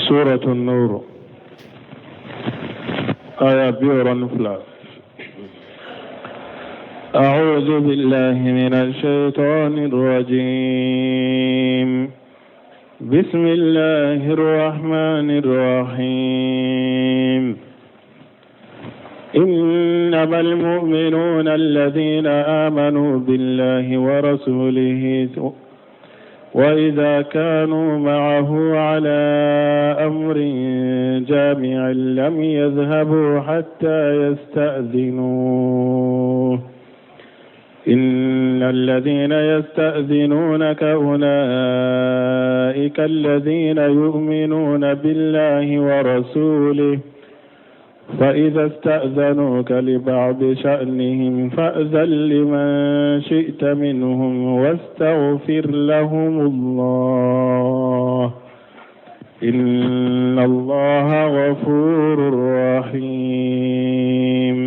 سورة النور آية 62. أعوذ بالله من الشيطان الرجيم. بسم الله الرحمن الرحيم. إنما المؤمنون الذين آمنوا بالله ورسوله وإذا كانوا معه على أمر جامع لم يذهبوا حتى يستأذنوه. إن الذين يستأذنونك أولئك الذين يؤمنون بالله ورسوله، فإذا استأذنوك لبعض شأنهم فأذن لمن شئت منهم واستغفر لهم الله، إن الله غفور رحيم.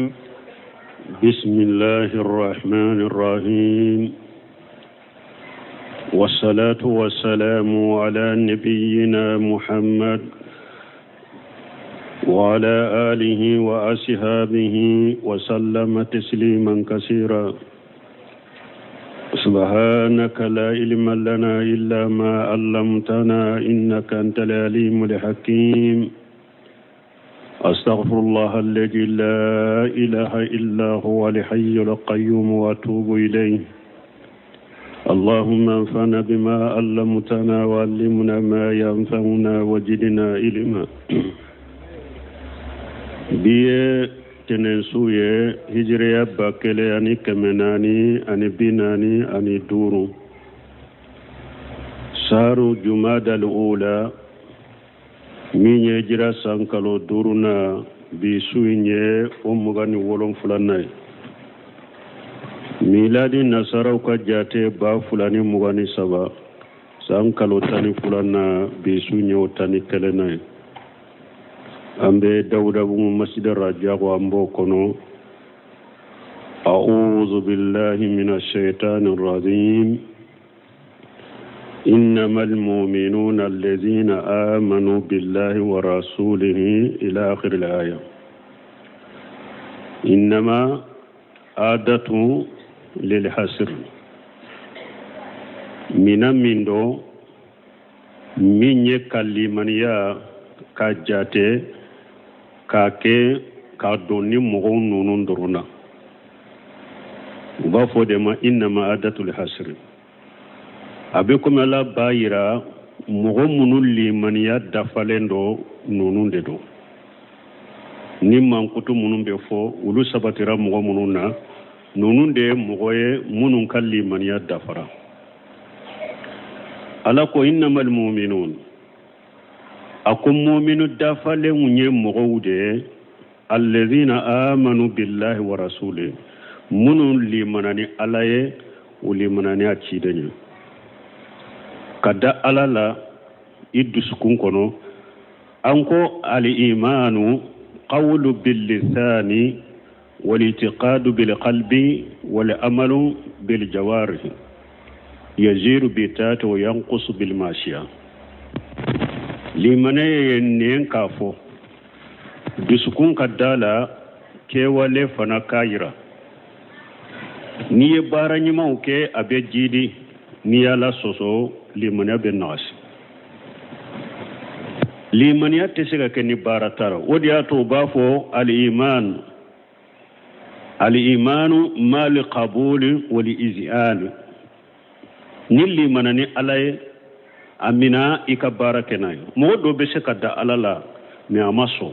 بسم الله الرحمن الرحيم، والصلاة والسلام على نبينا محمد وعلى آله وأصحابه وسلم تسليما كثيرا. سبحانك لا علم لنا إلا ما علمتنا إنك أنت العليم الحكيم. أستغفر الله الذي لا إله إلا هو الحي القيوم وأتوب إليه. اللهم انفعنا بما علمتنا وعلمنا ما ينفعنا وزدنا علما. Bi ye tɛnɛnsu ye, hijiriya 1445, saru jumadal ula, min ye hijira san kalo duurunan, bi su in ye o 27nan ye. Miladi nasaraw ka jate 2023, san kalo 12nan, bi su in ye o 11nan ye. An bɛ Dawudabugu masjid Rajago, an b'o kɔnɔ. أعوذ بالله من الشيطان الرجيم. إنما المؤمنون الذين آمنوا بالله ورسوله إلى آخر الآية. إنما أداة للحصر من min do min ye ka limaniya ka jate k'a kɛ k'a don ni mɔgɔw ninnu dɔrɔn na, u b'a fɔ de ma إنما أداة الحصر. A bɛ komi Ala b'a yira mɔgɔ minnu limaniya dafalen dɔ, ninnu de don. Ni mankutu minnu bɛ fɔ, olu sabatira mɔgɔ minnu na, ninnu de ye mɔgɔ ye minnu ka limaniya dafara. Ala ko إنما المؤمنون, a ko muminu dafalenw ye mɔgɔw de ye, الذين آمنوا بالله ورسوله, minnu limana ni Ala ye, u limana ni a ciden ye. Ka da Ala la i dusukun kɔnɔ. An ko الإيمان قول باللسان والاعتقاد بالقلب والعمل بالجوارح، يزيد بالطاعة وينقص بالمعصية. Limaniya ye nɛn k'a fɔ, dusukun ka da la, kɛwale fana k'a yira. N'i ye baara ɲumanw kɛ, a bɛ jidi. N'i y'Ala sɔsɔ, limaniya bɛ nagasi. Limaniya tɛ se ka kɛ ni baara tara. O de y'a to u b'a fɔ الإيمان الإيمان مع القبول والإذعان. Ni limana ni Ala ye, a mina i ka baara kɛ n'a ye. Mɔgɔ dɔ bɛ se ka da Ala la, mais a ma sɔn,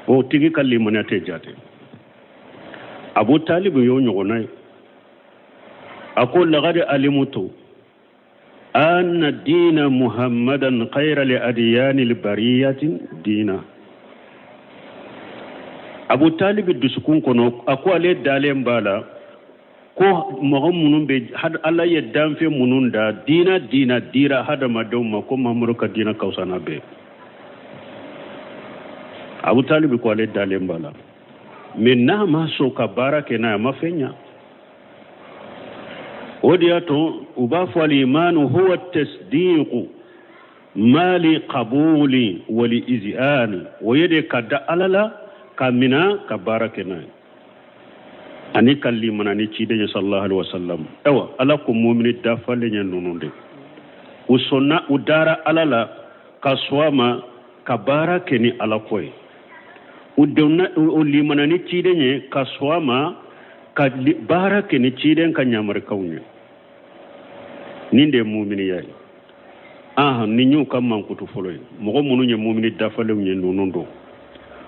o tigi ka limaniya tɛ jate. Abu Talibu y'o ɲɔgɔnna ye. A ko لقد علمت أن دين محمد خير الأديان البرية دينا. Abu Talibu dusukun kɔnɔ, a ko ale dalen b'a la ko mɔgɔ minnu bɛ Ala ye danfɛn minnu da, diina diina dira hadamadenw ma, ko Mahamadu ka diina ka fisa n'a bɛɛ. Abu Talibu ko ale dalen b'a la, mais n'a ma sɔn ka baara kɛ n'a ye, a ma fɛn ɲa. O de y'a to u b'a fɔ الإيمان هو التصديق. mali qabuli wali izi'ani, o ye de ka da Ala la, ka mina, ka baara kɛ n'a ye, ani ka limana ni ciden ye sallallahu alaihi wasallam. Ayiwa, Ala ko mumini dafalen ye ninnu de, u sɔnna, u dara Ala la, ka sɔn a ma, ka baara kɛ ni Ala ko ye, u donna, u limana ni ciden ye, ka sɔn a ma, ka baara kɛ ni ciden ka ɲamarikanw ye. Nin de ye muminiya ye. Ahan, nin y'u ka mankutu fɔlɔ ye. Mɔgɔ minnu ye mumini dafalenw ye, ninnu don.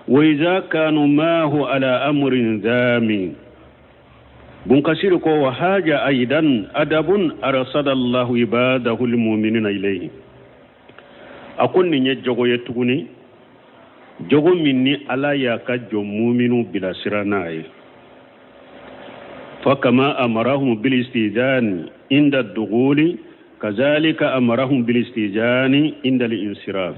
Wa iza kanu maahu ala amrin zami, Bunkasiri ko wa haja aidan adabun arsadallahu ibadahu lmuminina ilayhi. A ko nin ye jogo ye tuguni, jogo min ni Ala y'a ka jɔn muminu bilasira n'a ye. Fa kama amarahum bilistizani inda duguli, kazalika amarahum bilistizani inda linsiraf.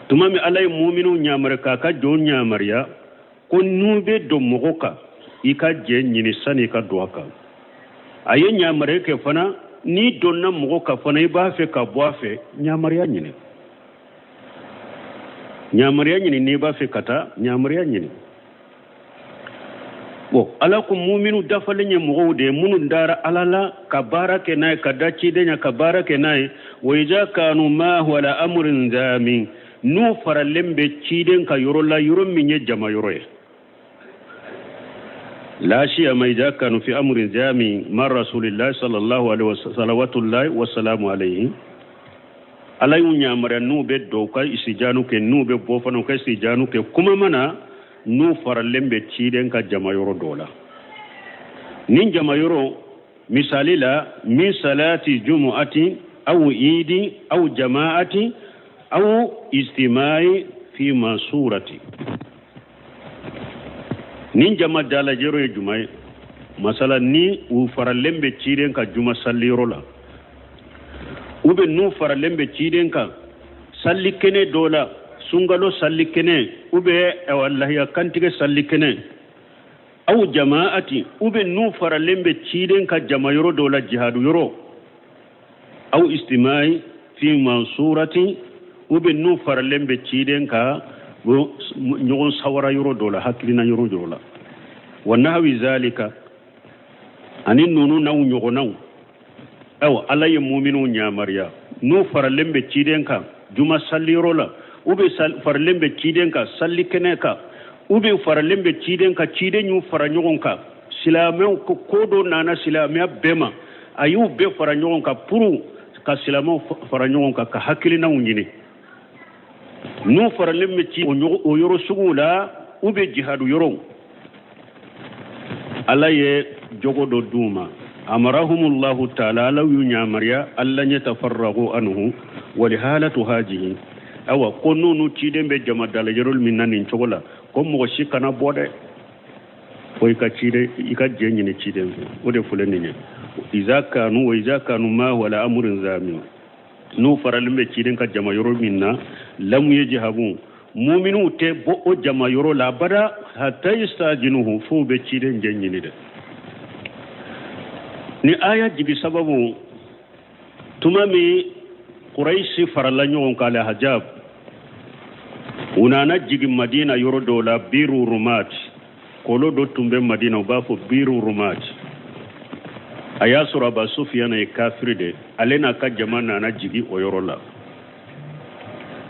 Tuma min Ala ye muminu ɲamari, k'a ka jɔn ɲamariya ko n'u bɛ don mɔgɔ kan, i ka jɛ ɲini sani i ka don a kan, a ye ɲamariya kɛ fana, n'i donna mɔgɔ kan fana, i b'a fɛ ka bɔ a fɛ, ɲamariya ɲini, ɲamariya ɲini. N'i b'a fɛ ka taa, ɲamariya ɲini. Bon, Ala ko muminu dafalen ye mɔgɔw de ye minnu dara Ala la, ka baara kɛ n'a ye, ka da ciden ɲɛ, ka baara kɛ n'a ye. Wa iza kanu maahu ala amrin zami, n'u faralen bɛ ciden ka yɔrɔ la, yɔrɔ min ye jama yɔrɔ ye, la siyama iza kanu fi amrin zami ma rasulillahi sallallahu alaihi wasallam salawatullahi wasalamu alayhi. Ala y'u yamaruya, n'u bɛ don, u ka isijanu kɛ, n'u bɛ bɔ fana, u ka isijanu kɛ. Kuma mana n'u faralen bɛ ciden ka jama yɔrɔ dɔ la, nin jama yɔrɔ misali la, min salati jumu'ati aw idi aw jama'ati aw istimai fi masurati. Nin jama dalajɛyɔrɔ ye juma ye, masala ni u faralen bɛ ciden ka juma saliyɔrɔ la, u bɛ n'u faralen bɛ ciden kan sali kɛnɛ dɔ la, sunkalo sali kɛnɛ, u bɛ lahiya kantigɛ sali kɛnɛ, aw jamaati, u bɛ n'u faralen bɛ ciden ka jama yɔrɔ dɔ la, jihadu yɔrɔ, aw istimai fi mansurati, u bɛ n'u faralen bɛ ciden ka ɲɔgɔn sawara yɔrɔ dɔ la, hakilina yɔrɔ dɔ la, wa nahwi zalika, ani ninnu n'aw ɲɔgɔnnaw. Ayiwa, Ala ye muminuw yamaruya, n'u faralen bɛ ciden kan juma saliyɔrɔ la, u bɛ faralen bɛ ciden kan sali kɛnɛ kan, u bɛ faralen bɛ ciden kan, ciden y'u fara ɲɔgɔn kan, silamɛw ko dɔ nana silamɛya bɛɛ ma, a y'u bɛɛ fara ɲɔgɔn kan pour ka silamɛw fara ɲɔgɔn kan, ka hakilinaw ɲini. N'u faralen bɛ ci o yɔrɔ suguw la, u bɛ jihadu yɔrɔw, Ala ye jogo dɔ d'u ma. Amarahumullahu taala, Ala y'u yamaruya, alla yatafarragu anhu walihalatu hajihi. Awa, ko n'u ciden bɛ jama dalajɛrɔ min na nin cogo la, ko mɔgɔ si kana bɔ dɛ, fo i ka ciden, i ka jɛ ɲini ciden fɛ. O de filɛ nin ye, iza kanu wa iza kanu ma wala amurin zami, n'u faralen bɛ ciden ka jama yɔrɔ min na, lam yajhabu, muminuw tɛ bɔ o jama yɔrɔ la abada, hatta yastajinuhu, f'u bɛ ciden jɛ ɲini dɛ. Ni aya jigi sababu, tuma min Quraisi farala ɲɔgɔn kan, alhajab, u nana jigin Madina yɔrɔ dɔw la, Biru Rumat, kolo dɔ tun bɛ Madina, u b'a fɔ Biru Rumat. A y'a sɔrɔ Aba Sufiyana ye kafiri de, ale n'a ka jama nana jigin o yɔrɔ la.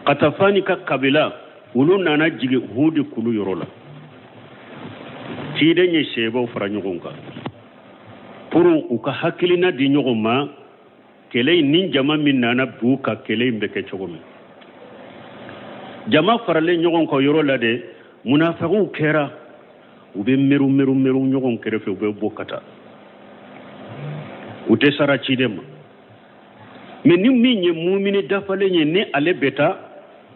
Katafani ka kabila, olu nana jigin Hudi kulu yɔrɔ la. Ciden ye sebaw fara ɲɔgɔn kan pour u ka hakilina di ɲɔgɔn ma, kɛlɛ in ni jama min nana b'u ka kɛlɛ in bɛ kɛ cogo min. Jama faralen ɲɔgɔn kan yɔrɔ la de, munafagiw kɛra u bɛ meru meru meru ɲɔgɔn kɛrɛfɛ, u bɛ bɔ ka taa, u tɛ sara ciden ma. Mɛ ni min ye mumini dafalen ye, ni ale bɛ taa,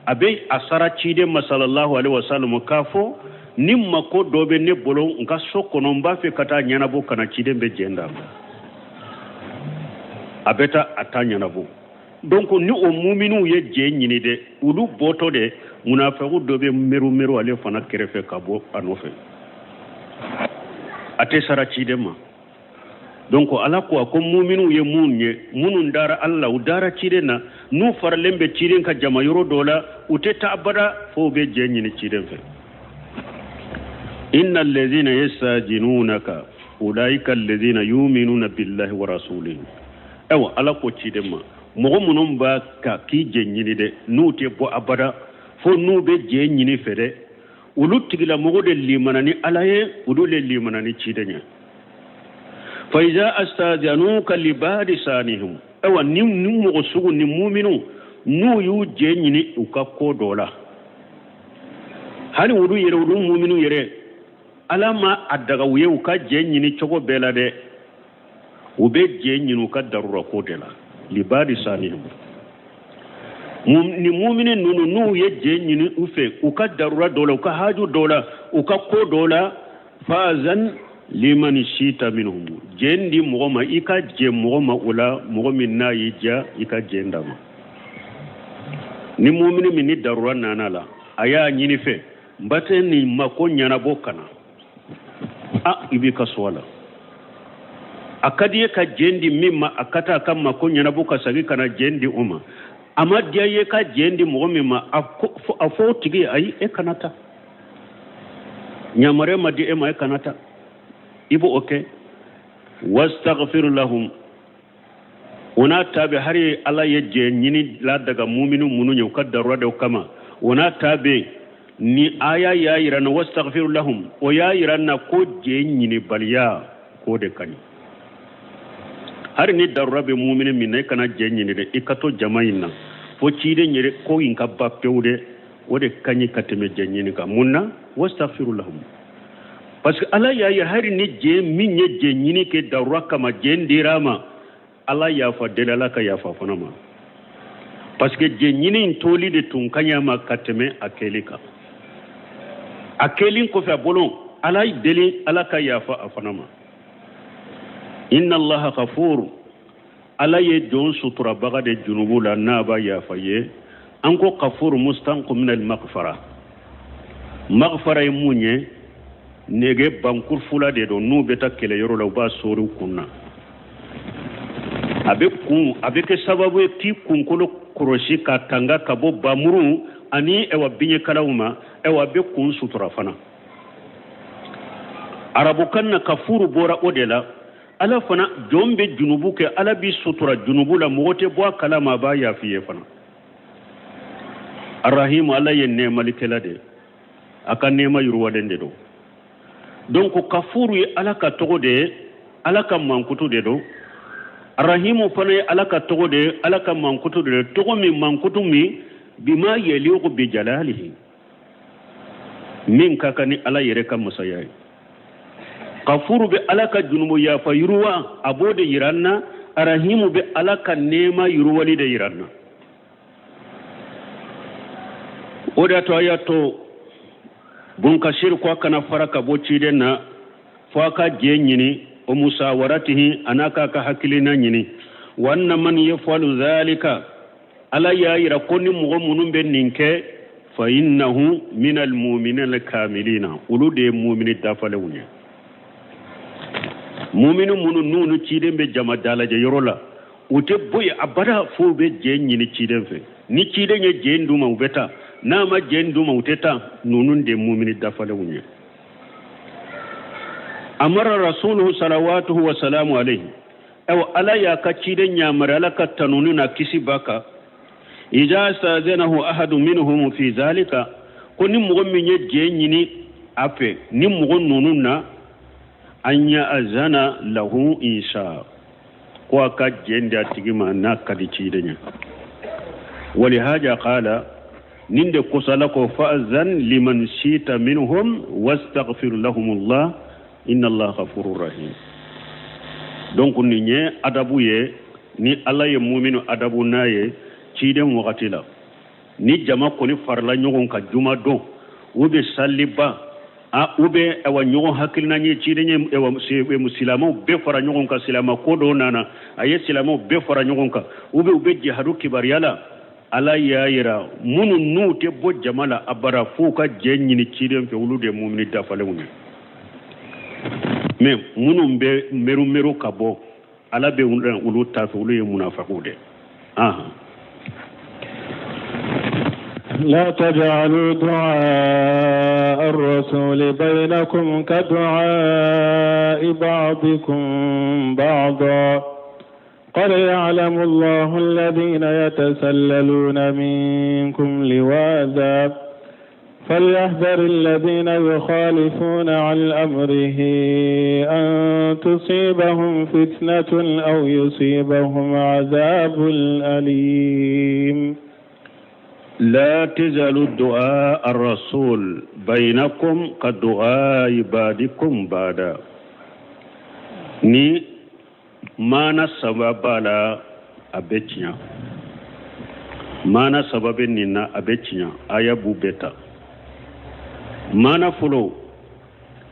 a bɛ a sara ciden ma sallallahu alaihi wasallam, k'a fɔ ni mako dɔ bɛ ne bolo n ka so kɔnɔ, n b'a fɛ ka taa ɲɛnabɔ ka na, ciden bɛ jɛn d'a ma, a bɛ taa a ta ɲɛnabɔ. Donc ni o muminiw ye jɛ ɲini dɛ, olu bɔtɔ de, munafagu dɔ bɛ meru meru ale fana kɛrɛfɛ ka bɔ a nɔfɛ, a tɛ sara ciden ma. Donc Ala ko a ko muminiw ye mun ye, minnu dara Ala la, u dara ciden na, n'u faralen bɛ ciden ka jama yɔrɔ dɔ la, u tɛ taa abada fo u bɛ jɛn ɲini ciden fɛ. Inna allazina yastajinunaka ulaika allazina yuminuna billahi wa rasulihi. Ayiwa, Ala ko ciden ma, mɔgɔ minnu b'a ka k'i jɛn ɲini dɛ, n'u tɛ bɔ abada fo n'u bɛ jɛn ɲini fɛ dɛ, olu tigilamɔgɔ de limana ni Ala ye, olu de limana ni ciden ye. Faiza astajanuka libadi sanihim. Ayiwa, ni mɔgɔ sugu ni muminu n'u y'u jɛn ɲini u ka ko dɔ la, hali olu yɛrɛ, olu muminu yɛrɛ, Ala ma a daga u ye u ka jɛn ɲini cogo bɛɛ la dɛ, u bɛ jɛn ɲini u ka darura ko de la. Libadi sanihim, ni mumini ninnu n'u ye jɛn ɲini u fɛ u ka darura dɔ la, u ka haju dɔ la, u ka ko dɔ la, fazan liman shita minhum, jɛn di mɔgɔ ma, i ka jɛn mɔgɔ ma o la, mɔgɔ min n'a y'i diya, i ka jɛn d'a ma. Ni mumini min ni darura nana la, a y'a ɲini fɛ n ba tɛ nin mako ɲɛnabɔ ka na, a i b'i ka so a la, a ka di ye ka jɛn di min ma, a ka taa a ka mako ɲɛnabɔ ka segin ka na jɛn di o ma. A ma diya i ye ka jɛn di mɔgɔ min ma, a fɔ o tigi ye, ayi, e kana taa, yamaruya ma di e ma, e kana taa, i b'o kɛ. Wastaghfir lahum, o n'a ta bɛ hari Ala ye jɛn ɲini ladaga muminu minnu ye u ka darura dɔw kama, o n'a ta bɛ ni aya y'a yira na, wastaghfir lahum, o y'a yira na ko jɛn ɲinibaliya k'o de ka ɲi. Hari ni darura bɛ mumini min na, i kana jɛn ɲini dɛ, i ka to jama in na fo ciden yɛrɛ ko in ka ban pewu dɛ, o de ka ɲi ka tɛmɛ jɛn ɲini kan. Mun na? Wastaghfir lahum, parce que Ala y'a ye hari ni jɛn min ye jɛn ɲini kɛ darura kama, jɛn dira a ma, Ala yafa deli, Ala ka yafa fana ma, parce que jɛn ɲini in toli de tun ka ɲi a ma ka tɛmɛ a kɛli kan. A kɛli kɔfɛ a bolo, Ala deli, Ala ka yafa a fana ma. Inna Allaha ghafur, Ala ye jɔn suturabaga de junubu la n'a b'a yafa ye. An ko ghafur mustanqu min al maghfara. Maghfara ye mun ye? Nɛgɛ bankur fula de don, n'u bɛ taa kɛlɛyɔrɔ la, u b'a sori u kun na, a bɛ kun, a bɛ kɛ sababu ye k'i kunkolo kɔlɔsi ka tanga ka bɔ bamuru ani ɛwa biɲɛkalaw ma, ɛwa a bɛ kun sutura fana. Arabukan na kafuru bɔra o de la. Ala fana jɔn bɛ junubu kɛ, Ala b'i sutura junubu la, mɔgɔ tɛ bɔ a kalama, a b'a yafi ye fana. Arahimu, Ala ye nɛɛmalikɛla de ye, a ka nɛɛma yiriwalen de don. Donc kafuru ye Ala ka tɔgɔ de ye, Ala ka mankutu de don. Arahimu fana ye Ala ka tɔgɔ de ye, Ala ka mankutu de don, tɔgɔ min mankutu min bima yaliqu bi jalalihi, min ka kan ni Ala yɛrɛ ka masaya ye. Kafuru bɛ Ala ka junubu yafa yiriwa, a b'o de yira an na. Arahimu bɛ Ala ka nɛɛma yiriwali de yira an na. O de y'a to a y'a to Bunkasiri ko a kana fara ka bɔ ciden na fo a ka jɛn ɲini, o musawaratihi, a n'a k'a ka hakilina ɲini. Wa anna man yafalu zalika, Ala y'a yira ko ni mɔgɔ minnu bɛ nin kɛ, fa innahu min almuminina alkamilina, olu de ye mumini dafalenw ye. Mumini minnu n'u ni ciden bɛ jama dalajɛ yɔrɔ la, u tɛ bɔ yen abada fo u bɛ jɛn ɲini ciden fɛ. Ni ciden ye jɛn d'u ma, u bɛ taa, n'a ma jɛn d'u ma, u tɛ taa. Ninnu de ye mumini dafalenw ye. Amara rasuluhu salawatuhu wa salamu alayhi, ayiwa Ala y'a ka ciden yamari, Ala ka tanuni n'a kisi b'a kan, iza stazanahu ahadu minhum fi zalika, ko ni mɔgɔ min ye jɛn ɲini a fɛ ni mɔgɔ ninnu na, an ya'zana lahu insha, ko a ka jɛn di a tigi ma n'a ka di ciden ye. Walihaja qala, nin de kosɔn Ala ko fa'zan liman shita minhum wastaghfir lahumullah inna Allaha ghafurur rahim. Donc nin ye adabu ye ni Ala ye muminu adabu n'a ye ciden wagati la. Ni jama kɔni farala ɲɔgɔn kan juma don, u bɛ saliba a u bɛ awa ɲɔgɔn hakilina ye ciden ye, awa silamɛw bɛɛ fara ɲɔgɔn kan, silamɛ ko dɔ nana a ye silamɛw bɛɛ fara ɲɔgɔn kan, u bɛ u bɛ jihadu kibaruya la. Ala y'a yira minnu n'u tɛ bɔ jama la abada f'u ka jɛn ɲini ciden fɛ, olu de ye mumini dafalenw ye. Mais minnu bɛ meru meru ka bɔ, Ala bɛ olu ta fɛ, olu ye munafakiw de. لا تجعلوا دعاء الرسول بينكم كدعاء بعضكم بعضا قد يعلم الله الذين يتسللون منكم لواذا فليحذر الذين يخالفون عن أمره أن تصيبهم فتنة أو يصيبهم عذاب أليم. لا تجعلوا دعاء الرسول بينكم كدعاء بعضكم بعضا. Ni maana saba b'a la, a bɛ tiɲɛ. Maana saba bɛ nin na, a bɛ tiɲɛ. Aya b'u bɛɛ ta. Maana fɔlɔ: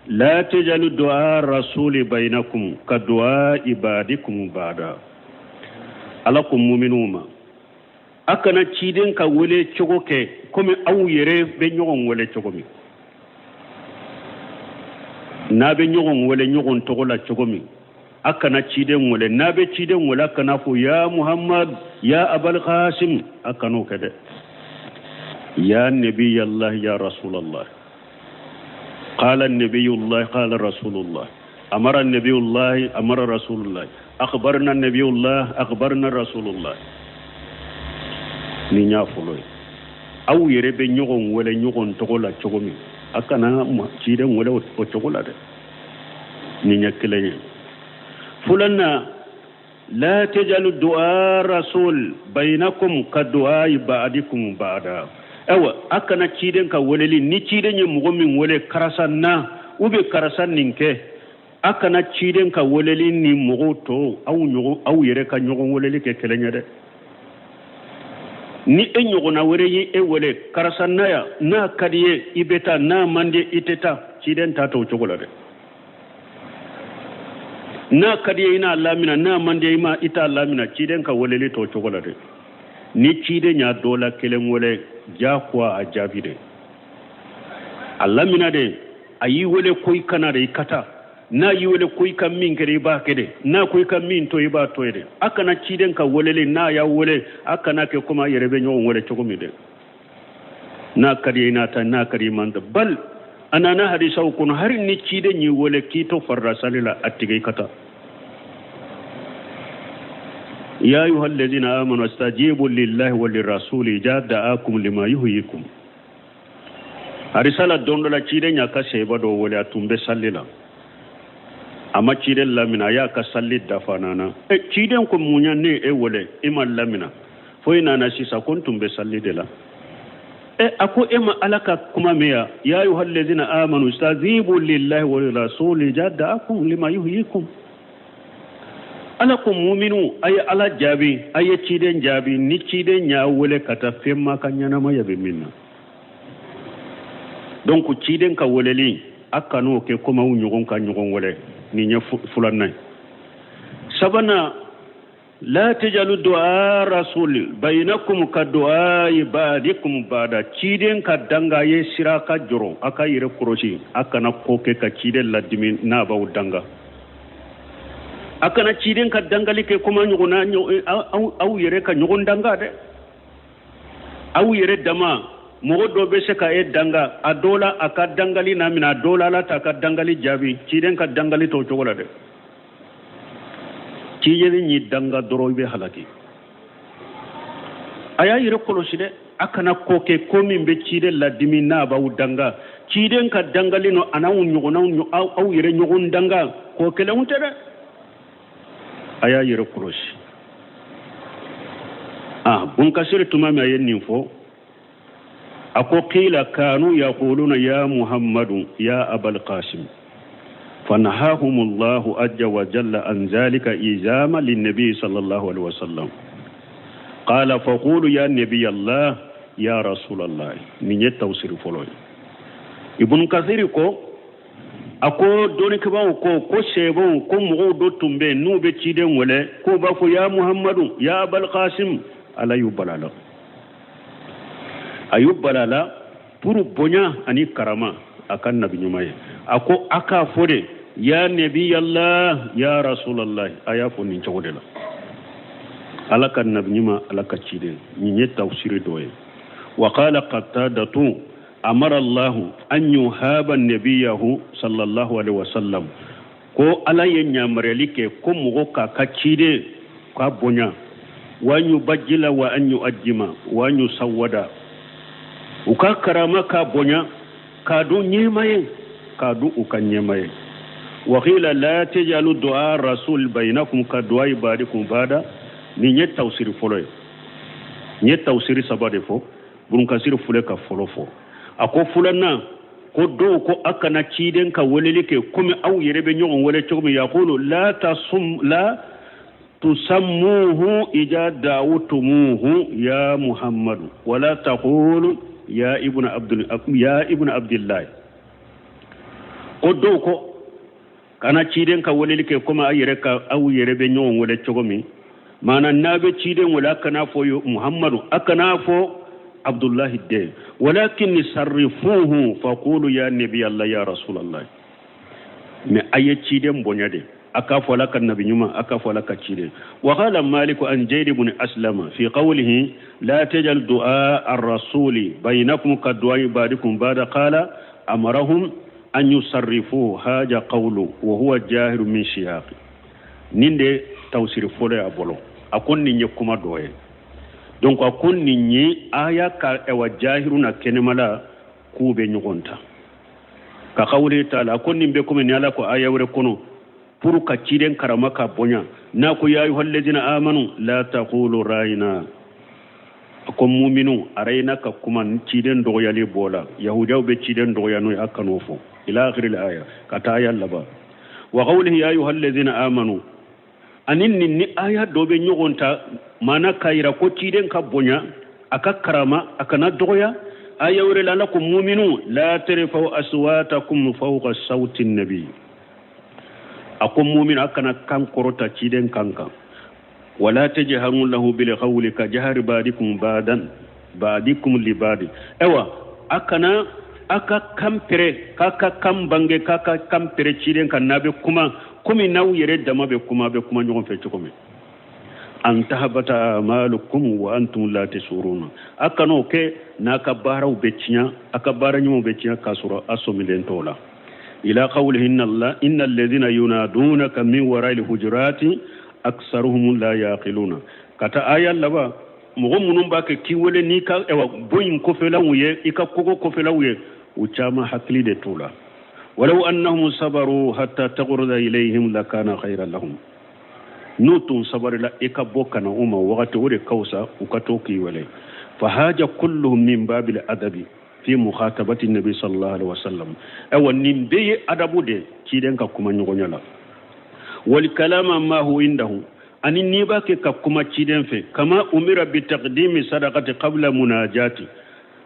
لا تجعلوا دعاء الرسول بينكم كدعاء بعضكم بعضا. Ala ko muminuw ma, a kana ciden ka wele cogo kɛ komi aw yɛrɛ bɛ ɲɔgɔn wele cogo min. N'a bɛ ɲɔgɔn wele ɲɔgɔn tɔgɔ la cogo min, a kana ciden wele. N'a bɛ ciden wele, a kana fɔ ya Muhammad, ya Abal Qasim, a kan'o kɛ dɛ. Ya nabiyallah, ya rasulallah, قال النبي الله، قال رسول الله، أمر النبي الله، أمر رسول الله، أخبرنا النبي الله، أخبرنا رسول الله. Ni y'a fɔlɔ ye. Aw yɛrɛ bɛ ɲɔgɔn wele ɲɔgɔn tɔgɔ la cogo min, a kana ciden wele o cogo la dɛ. Nin ye kelen ye. Filanan: لا تجعلوا دعاء الرسول بينكم كدعاء بعضكم بعضا. Ayiwa, a kana ciden ka weleli, ni ciden ye mɔgɔ min wele, karisa na, u bɛ karisa nin kɛ, a kana ciden ka weleli ni mɔgɔw tɔw, aw ɲɔgɔn, aw yɛrɛ ka ɲɔgɔn weleli kɛ kelen ye dɛ. Ni e ɲɔgɔnna wɛrɛ ye e wele, karisa na yan, n'a ka di ye i bɛ taa, n'a man di i tɛ taa. Ciden ta t'o cogo la dɛ. N'a ka di ye i n'a lamina, n'a man di i ma i t'a lamina. Ciden ka weleli t'o cogo la dɛ. Ni ciden y'a dɔ la kelen wele, diyagoya a jaabi de, a lamina de. A y'i wele ko i kana de, i ka taa. N'a y'i wele ko i ka min kɛ, i b'a kɛ de. N'a ko i ka min to, i b'a to yen de. A kana ciden ka weleli, n'a y'a wele, a kana kɛ komi a yɛrɛ bɛ ɲɔgɔn wele cogo min dɛ. N'a ka di i n'a ta, n'a ka di i man ta. Bal a nana hadisaw kɔnɔ, hali ni ciden y'i wele k'i to farida sali la, a tigɛ i ka taa. يا أيها الذين آمنوا استجيبوا لله وللرسول إذا دعاكم لما يحييكم. Hadisa la, don dɔ la, ciden y'a ka sɛba dɔ wele, a tun bɛ sali la, a ma ciden lamina. A y'a ka sali dafa, nana e ciden ko: mun ya ne e wele, e ma lamina fo i nana sisan? Ko n tun bɛ sali de la. E a ko: e ma Ala ka kuma mɛn ya? يا أيها الذين آمنوا استجيبوا لله وللرسول إذا دعاكم لما يحييكم. Ala ko muminu, a ye Ala jaabi, a ye ciden jaabi ni ciden y'a wele ka taa fɛn ma ka ɲɛnamaya bɛ min na. Donc ciden ka weleli, a kan'o kɛ komi aw ɲɔgɔn ka ɲɔgɔn wele. Nin ye filanan ye. Sabanan: لا تجعلوا دعاء الرسول بينكم كدعاء بعضكم بعضا. Ciden ka danga ye sira ka jɔrɔ, a ka yɛrɛ kɔlɔsi, a kana ko kɛ ka ciden ladimi n'a b'aw danga. A kana ciden ka dangali kɛ komi ɲɔgɔnna aw yɛrɛ ka ɲɔgɔn danga dɛ. Aw yɛrɛ dama, mɔgɔ dɔ bɛ se ka e danga, a dɔ la a ka dangali na minɛ, a dɔ la Ala t'a ka dangali jaabi. Ciden ka dangali t'o cogo la dɛ. Ciden y'i danga dɔrɔn, i bɛ halaki. A y'a yɛrɛ kɔlɔsi dɛ, a kana ko kɛ ko min bɛ ciden ladimi n'a b'aw danga. Ciden ka dangali nɔ a n'aw ɲɔgɔnnaw, aw yɛrɛ ɲɔgɔn danga, ko kelenw tɛ dɛ. A y'a yɛrɛ kɔlɔsi. Ah, Bunkasiri, tuma min a ye nin fɔ, a ko: قيل كانوا يقولون يا محمد، يا أبا القاسم، فنهاهم الله عز وجل عن ذلك إعظاما للنبي صلى الله عليه وسلم. قال فقولوا يا نبي الله، يا رسول الله. Nin ye tafsiri fɔlɔ ye. Ibn Kathir ko, a ko dɔnnikɛbaaw ko ko sɛbɛnw ko mɔgɔw dɔ tun bɛ yen, n'u bɛ ciden wele k'u b'a fɔ ya Muhammadu, ya Abal Qasim. Ala y'u bala la, a y'u bala la pour bonya ani karama a ka nabi ɲuman ye. A ko a k'a fɔ de Ya nabiyallah, ya rasulallah, a y'a fɔ nin cogo de la. Ala ka nabi ɲuman, Ala ka ciden. Nin ye tafsiri dɔ ye. Wa qala Qatadatu amara Allahu an yuhaba nabiyahu sallallahu alaihi wasallam, ko Ala ye yamaruyali kɛ ko mɔgɔ k'a ka ciden k'a bonya, wa an yubajjila wa an yu'ajjima wa an yusawwada, u ka karama k'a bonya, k'a dun ɲɛma ye, k'a dun u ka ɲɛma ye. Wa qila la tajalu du'a rasul bainakum ka du'a ibadikum bada. Nin ye tafsiri fɔlɔ ye. Nin ye tafsiri saba de fɔ. Burunkasiri filɛ ka fɔlɔ fɔ. A ko filanan ko dɔw ko a kana ciden ka weleli kɛ komi aw yɛrɛ bɛ ɲɔgɔn wele cogo min. Yaqulu la tasum la tusammuhu ija da'utumuhu ya Muhammadu wala taqulu ya ibnu abdul ya ibnu abdillah. Ko dɔw ko kana ciden ka weleli kɛ komi aw yɛrɛ ka aw yɛrɛ bɛ ɲɔgɔn wele cogo min. Maana n'a bɛ ciden wele, a kana fɔ Muhammadu, a kana fɔ Abdullahi den, walakin sarrifuhu faqulu ya nabi Allah ya rasulallah. Mais a ye ciden bonya de, a k'a fɔ Ala ka nabi ɲuman, a k'a fɔ Ala ka ciden. Wa qala Maliku an Zayd ibn Aslama fi qawlihi la tajal du'a ar-rasuli bainakum ka du'a ibadikum bada qala amarahum an yusarrifuhu haja qawlu wa huwa jahiru min siyaqi. Nin de tafsiri fɔlɔ y'a bolo. A ko nin ye kuma dɔ ye. Donc a ko nin ye aya ka ɛwa jahiru na kɛnɛmala k'u bɛ ɲɔgɔn ta ka qawli ta'ala. A ko nin bɛ komi ni Ala ko aya wɛrɛ kɔnɔ pour ka ciden karama ka bonya, n'a ko ya ayyuhallazina amanu la taqulu ra'ina. A ko muminu arayina ka kuma ni ciden dɔgɔyali b'o la. Yahudiyaw bɛ ciden dɔgɔya n'o ye, a kan'o fɔ. Ila akhiril aya, ka taa aya laban. Wa qawlihi ya ayyuhallazina amanu, ani nin ni aya dɔ bɛ ɲɔgɔn ta, maana k'a yira ko ciden ka bonya, a ka karama, a kana dɔgɔya. Aya wɛrɛ la, Ala ko muminu la tarfa'u aswatakum fawqa sawti nabi. A ko muminu a kana kan kɔrɔta ciden kan kan. Wala tajharu lahu bil qawli ka jahri ba'dikum ba'dan ba'dikum li ba'di. Ayiwa, a kana a ka kan pere, k'a ka kan bange, k'a ka kan pere ciden kan n'a bɛ kuma, komi n'aw yɛrɛ dama bɛ kuma, a bɛ kuma ɲɔgɔn fɛ cogo min. An tahbata amalukum wa antum la tashuruna. A kan'o kɛ n'a ka baaraw bɛ tiɲɛ, a ka baara ɲumanw bɛ tiɲɛ k'a sɔrɔ a sɔmilen t'o la. Ila qawlihi inna Allah inna alladhina yunadunaka min wara'il hujurati aksaruhum la yaqiluna. Ka taa aya laban, mɔgɔ minnu b'a kɛ k'i wele n'i ka ɛwa bon in kɔfɛlaw ye, i ka kogo kɔfɛlaw ye, u caman hakili de t'u la. Walaw annahum sabaru hatta taghruda ilayhim lakana khayran lahum. N'u tun sabarila i ka bɔ ka na u ma wagati, o de ka fisa u ka to k'i wele. Fahaja kulluhum min babil adabi fi mukhatabati nabi sallallahu alaihi wasallam. Ayiwa, nin bɛɛ ye adabu de ciden ka kuma ɲɔgɔnya la. Wal kalama ma hu indahu, ani n'i b'a kɛ ka kuma ciden fɛ, kama umira bi taqdimi sadaqati qabla munajati.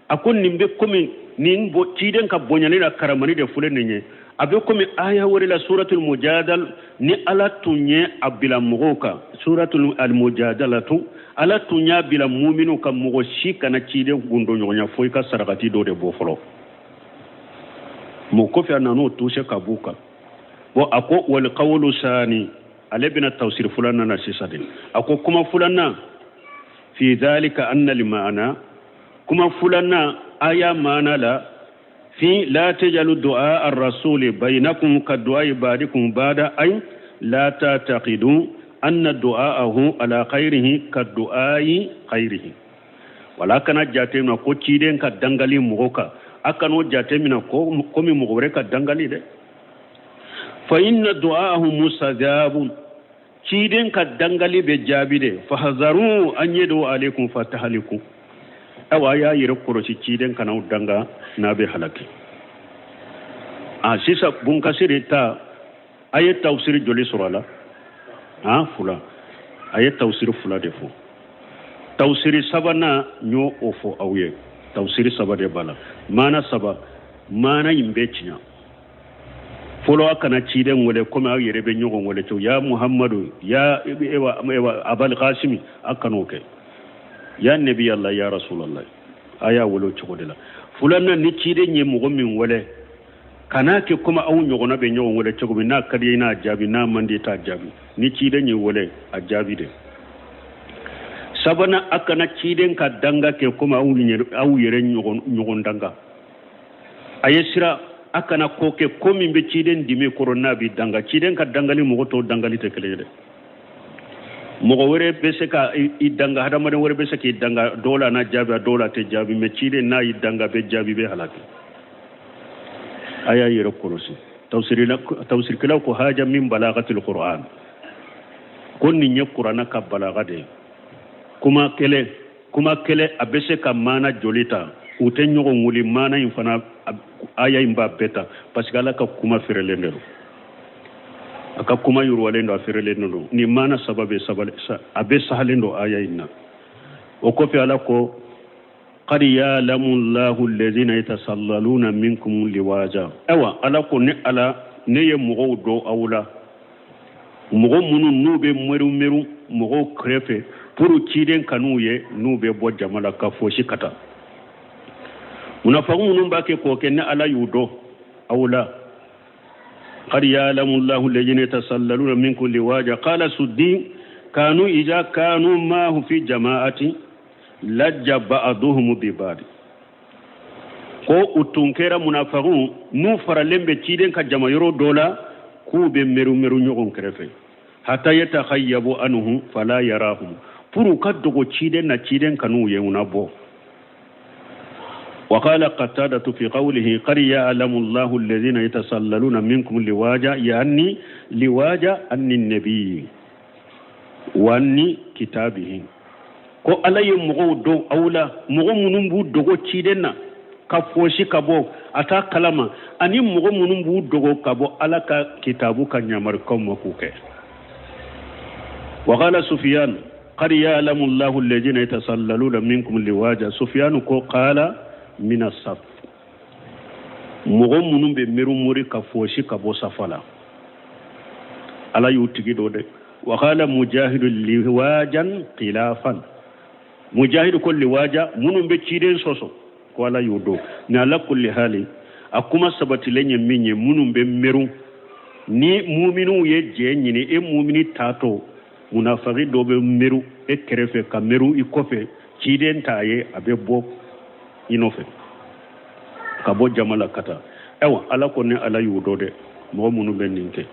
A ko nin bɛ komi nin ciden ka bonyani la karamani de filɛ nin ye. A bɛ komi aya wɛrɛ la, suratul mujadal, ni Ala tun ye a bila mɔgɔw kan, suratul almujadalatu, Ala tun y'a bila muminu ka mɔgɔ si kana ciden gundo ɲɔgɔnya fo i ka sarakati dɔ de bɔ fɔlɔ. Mɔ kɔfɛ a nan'o touché ka b'u kan. Bon, a ko wal qawlu sani, ale bɛna tafsir filanan na sisan de. A ko kuma filanan fi dhalika anna al ma'ana, kuma filanan aya maana la fi la tajalu du'a ar-rasuli bainakum ka du'a ibadikum bada ay la ta'taqidu anna du'aahu ala khairihi ka du'ai khairihi. Wala kana jate minɛ ko ciden ka dangali mɔgɔ kan, a kan'o jate minɛ ko komi mɔgɔ wɛrɛ ka dangali dɛ. Fa inna du'aahu mustajabun, ciden ka dangali bɛ jaabi de. Fahazaru an yadu alaikum fatahaliku. Awa, a y'a yɛrɛ kɔlɔsi ciden kana danga n'a bɛ halaki. A sisan Bunkasiri ta, a ye tafsiri joli sɔrɔ a la? A fila. A ye tafsiri fila de fɔ. Tafsiri sabanan, n y'o o fɔ aw ye. Tafsiri saba de b'a la, maana saba. Maana in bɛ tiɲɛ. Fɔlɔ, a kana ciden wele komi aw yɛrɛ bɛ ɲɔgɔn wele cogo, ya Muhammadu, ya ewa ewa Abal Kasimi, a kan'o kɛ. Ya nabi Allah, ya rasulallah, a y'a wele o cogo de la. Filanan, ni ciden ye mɔgɔ min wele Kan'a kɛ komi aw ɲɔgɔnna bɛ ɲɔgɔn wele cogo min, n'a ka di i n'a jaabi, n'a man di i t'a jaabi. Ni ciden y'i wele, a jaabi de. Sabanan, a kana ciden ka danga kɛ komi aw yɛrɛ ɲɔgɔn danga. A ye siran a kana ko kɛ ko min bɛ ciden dimi kɔrɔ n'a bɛ danga. Ciden ka dangali mɔgɔ tɔw dangali tɛ kelen ye dɛ. Mɔgɔ wɛrɛ bɛ se ka i danga, hadamaden wɛrɛ bɛ se k'i danga, dɔw la n'a jaabi, a dɔw la a tɛ jaabi, mɛ ciden n'a y'i danga, a bɛ jaabi, bɛ halaki. A y'a yɛrɛ kɔlɔsi. Tafsirikɛlaw ko haja min balagatil qur'an, ko nin ye kurana ka balaga de ye. Kuma kelen, kuma kelen a bɛ se ka maana joli ta, u tɛ ɲɔgɔn wuli. Maana in fana, aya in b'a bɛɛ ta, parce que Ala ka kuma feerelen de don, a ka kuma yiriwalen don, a feerelen de don. Nin maana saba bɛ sabali, a bɛ sahalen don aya in na. O kɔfɛ, Ala ko qad ya'lamu Allahu alladhina yatasallaluna minkum liwaja. Ayiwa, Ala ko ne Ala, ne ye mɔgɔw dɔn aw la, mɔgɔ minnu n'u bɛ meru meru mɔgɔw kɛrɛfɛ pour ciden kan'u ye, n'u bɛ bɔ jama la ka fosi ka taa. Munafaki minnu b'a kɛ k'o kɛ, ne Ala y'u dɔn aw la. Qad ya'lamu Allahu alladhina yatasallaluna minkum liwaja. Qala Suddi kanu idha kanu ma'ahu fi jama'ati lajja ba'duhum bi ba'd. Ko u tun kɛra munafakiw, n'u faralen bɛ ciden ka jama yɔrɔ dɔ la, k'u bɛ meru meru ɲɔgɔn kɛrɛfɛ, hata yatakhayyabu anhu fala yarahum, pour u ka dogo ciden na, ciden kan'u ye, u na bɔ. وقال قتادة في قوله قد يعلم الله الذين يتسللون منكم لواجا، يعني لواجا عن النبي وعن كتابه. Ko Ala ye mɔgɔw dɔn aw la, mɔgɔ minnu b'u dogo ciden na ka fosi ka bɔ a t'a kalama, ani mɔgɔ minnu b'u dogo ka bɔ Ala ka kitabu ka ɲamarikaw ma k'u kɛ. وقال سفيان قد يعلم الله الذين يتسللون منكم لواجا. سفيان ko قال من الصف, mɔgɔ minnu bɛ merumori ka fosi ka bɔ safa la, Ala y'u tigi dɔ dɛ. وقال مجاهد لواجا خلافا. Mujahidu ko liwaja, minnu bɛ ciden sɔsɔ, ko Ala y'o dɔn. Ni ala kulli hali, a kuma sabatilen ye min ye, minnu bɛ meru ni muminiw ye jɛ ɲini, e mumini taatɔ, munafaki dɔ bɛ meru e kɛrɛfɛ ka meru i kɔfɛ, ciden t'a ye, a bɛ bɔ i nɔfɛ ka bɔ jama la ka taa. Ayiwa, Ala ko ne Ala y'u dɔn dɛ, mɔgɔ minnu bɛ nin kɛ.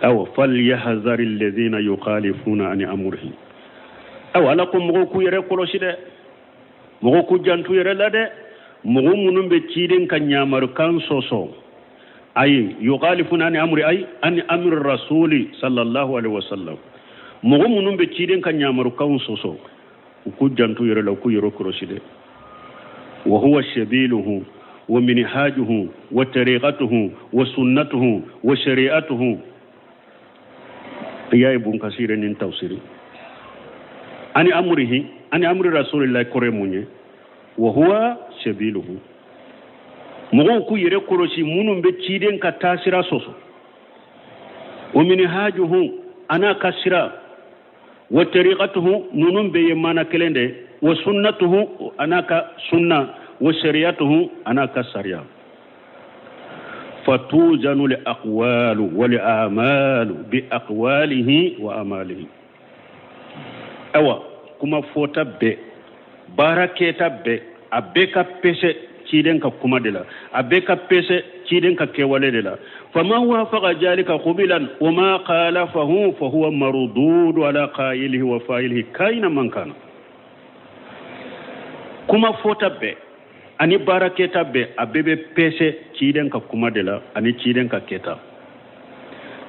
Ayiwa, falyahzari alladhina yukhalifuna an amrihi. Ayiwa, Ala ko mɔgɔw k'u yɛrɛ kɔlɔsi dɛ, mɔgɔw k'u jantu yɛrɛ la dɛ, mɔgɔ minnu bɛ ciden ka ɲamarukan sɔsɔ. Ayi, yukhalifuna an amri, ay an amri rasuli sallallahu alaihi wasallam, mɔgɔ minnu bɛ ciden ka ɲamarukan sɔsɔ, u k'u jantu yɛrɛ la, u k'u yɛrɛ kɔlɔsi dɛ. Wa huwa sabiluhu wa minhajuhu wa tariqatuhu wa sunnatuhu wa shari'atuhu. I y'a ye, Bun Kasir nin tafsiri ani amrihi ani amri rasulillahi kɔrɔ ye mun ye? Wa huwa sabiluhu, mɔgɔw k'u yɛrɛ kɔlɔsi minnu bɛ ciden ka taasira sɔsɔ, wa minhajuhu, an'a ka sira, wa tariqatuhu, ninnu bɛɛ ye maana kelen de, wa sunnatuhu, an'a ka sunna, wa shari'atuhu, an'a ka sariya. Fatuzanu li aqwalu wa li a'malu bi aqwalihi wa amalihi. Awa, kuma fɔta bɛɛ, baara kɛta bɛɛ, a bɛɛ ka pese ciden ka kuma de la, a bɛɛ ka pese ciden ka kɛwale de la. Faman wafaqa jalika qubilan wa ma khalafahu fahuwa mardudu ala qailihi wa fa'ilihi kaina man kana. Kuma fɔta bɛɛ ani baara kɛta bɛɛ, a bɛɛ bɛ pese ciden ka kuma de la ani ciden ka kɛta.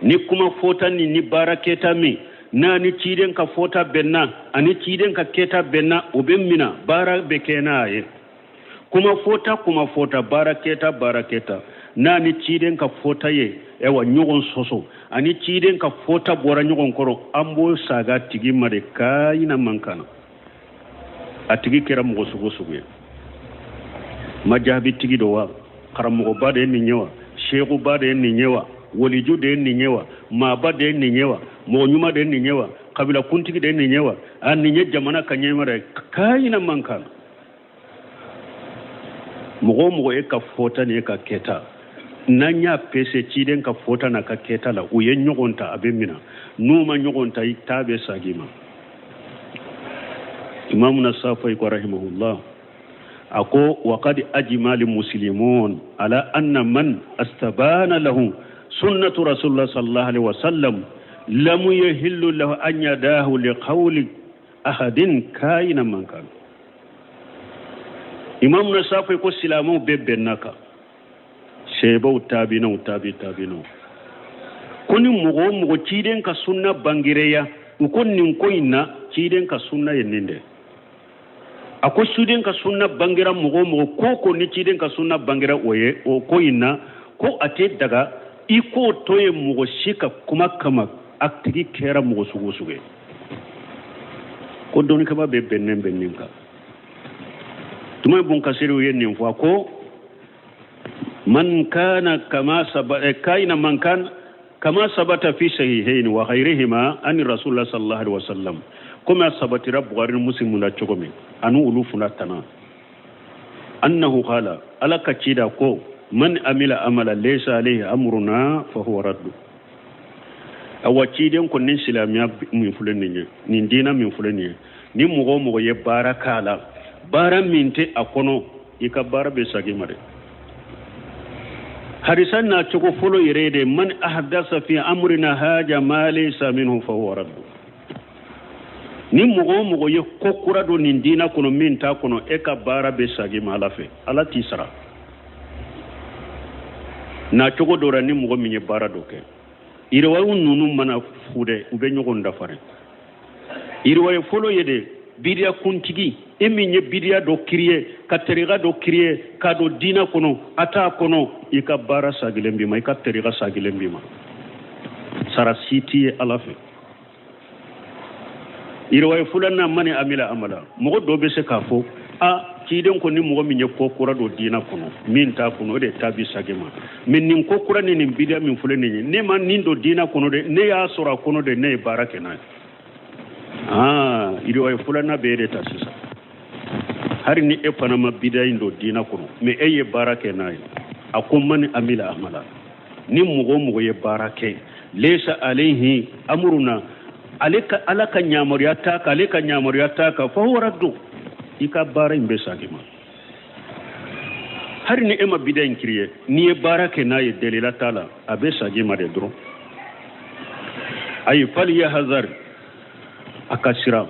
Ni kuma fɔta ni baara kɛta min n'a ni ciden ka fɔta bɛnna ani ciden ka kɛta bɛnna, o bɛ mina, baara bɛ kɛ n'a ye. Kuma fɔta, kuma fɔta, baara kɛta, baara kɛta, n'a ni ciden ka fɔta ye ɛwa ɲɔgɔn sɔsɔ ani ciden ka fɔta bɔra ɲɔgɔn kɔrɔ, an b'o saga tigi ma de, kayina man kana a tigi kɛra mɔgɔ sugu sugu ye, majabi tigi do wa, karamɔgɔba de ye nin ye wa, sekuba de ye nin ye wa, waliju de ye nin ye wa, maaba de ye nin ye wa, mɔgɔ ɲuman de ye nin ye wa, kabila kuntigi de ye nin ye wa, a nin ye jamana ka ɲɛma dɛ, kayina man kana mɔgɔ o mɔgɔ e ka fɔta ni e ka kɛta N'an y'a pese ciden ka fɔta n'a ka kɛta la, u ye ɲɔgɔn ta, a bɛ mina. N'u ma ɲɔgɔn ta, i ta bɛ sagin i ma. Imamuna Safai ko rahimahullah, a ko waqad ajma al muslimun ala anna man astabana lahu sunnatu rasulullah sallallahu alaihi wasallam lam yahillu lahu an yadahu liqawli ahadin kaina man kan. Imamuna Safai ko silamɛw bɛɛ bɛnna kan, sahabaw, tabinaw, tabi tabinaw, ko ni mɔgɔ o mɔgɔ ciden ka sunna bangereya u ko nin ko in na, ciden ka sunna ye nin de. A ko ciden ka sunna bangera mɔgɔ o mɔgɔ ko ko ni ciden ka sunna bangera o ye o ko in na, ko a tɛ daga i k'o to ye mɔgɔ si ka kuma kama, a tigi kɛra mɔgɔ sugu o sugu ye. Ko dɔnnikɛbaa bɛɛ bɛnnen bɛ nin kan. Tuma Bun Kasiriw ye nin fɔ, a ko man kana kama saba eh, kaina man kan kama sabata fi sahihaini wa ghayrihima ani rasulullah sallallahu alaihi wasallam, komi a sabatira Bukhari ni Muslim la cogo min ani olu fana tana, annahu qala, Ala ka cida ko man amila amala laysa alayhi amruna fa huwa raddu. Awa ciden ko nin silamɛya min filɛ nin ye, nin diina min filɛ nin ye, ni mɔgɔ o mɔgɔ ye baara k'a la, baara min tɛ a kɔnɔ, i ka baara bɛ sagin i ma dɛ. Hadisa n'a cogo fɔlɔ yɛrɛ de, man ahdasa fi amrina haja ma laysa minhu fa huwa raddu. Ni mɔgɔ o mɔgɔ ye ko kura don nin diina kɔnɔ min t'a kɔnɔ, e ka baara bɛ sagin i ma Ala fɛ, Ala t'i sara. N'a cogo dɔ la, ni mɔgɔ min ye baara dɔ kɛ, iriwayu ninnu mana fu dɛ, u bɛ ɲɔgɔn dafa dɛ. Iriwayu fɔlɔ ye de, bidiya kuntigi, e min ye bidiya dɔ kiriye, ka tariga dɔ kiriye k'a don diina kɔnɔ, a t'a kɔnɔ, i ka baara sagilen b'i ma, i ka tariga sagilen b'i ma, sara si t'i ye Ala fɛ. Iriwaye filanan, mani amila amala, mɔgɔ dɔ bɛ se k'a fɔ a ciden ko ni mɔgɔ min ye ko kura don diina kɔnɔ min t'a kɔnɔ, o de ta bi sagin ma. Mais nin ko kura ni nin bidiya min filɛ nin ye, ne ma nin don diina kɔnɔ dɛ, ne y'a sɔrɔ a kɔnɔ de, ne ye baara kɛ n'a ye. Aa, iriwaye filanan bɛ e de ta sisan. Hali ni e fana ma bidiya in don diina kɔnɔ, mais e ye baara kɛ n'a ye. A ko mani amila amala, ni mɔgɔ o mɔgɔ ye baara kɛ, lesa alayhi amuruna, ale ka Ala ka yamaruya t'a kan, ale ka yamaruya t'a kan, fa huwa raddu, i ka baara in bɛ sagin ma. Hali ni e ma bida in kiriye, n'i ye baara kɛ n'a ye, delila t'a la, a bɛ sagin ma de dɔrɔn. Ayi falyahzar, a ka siran,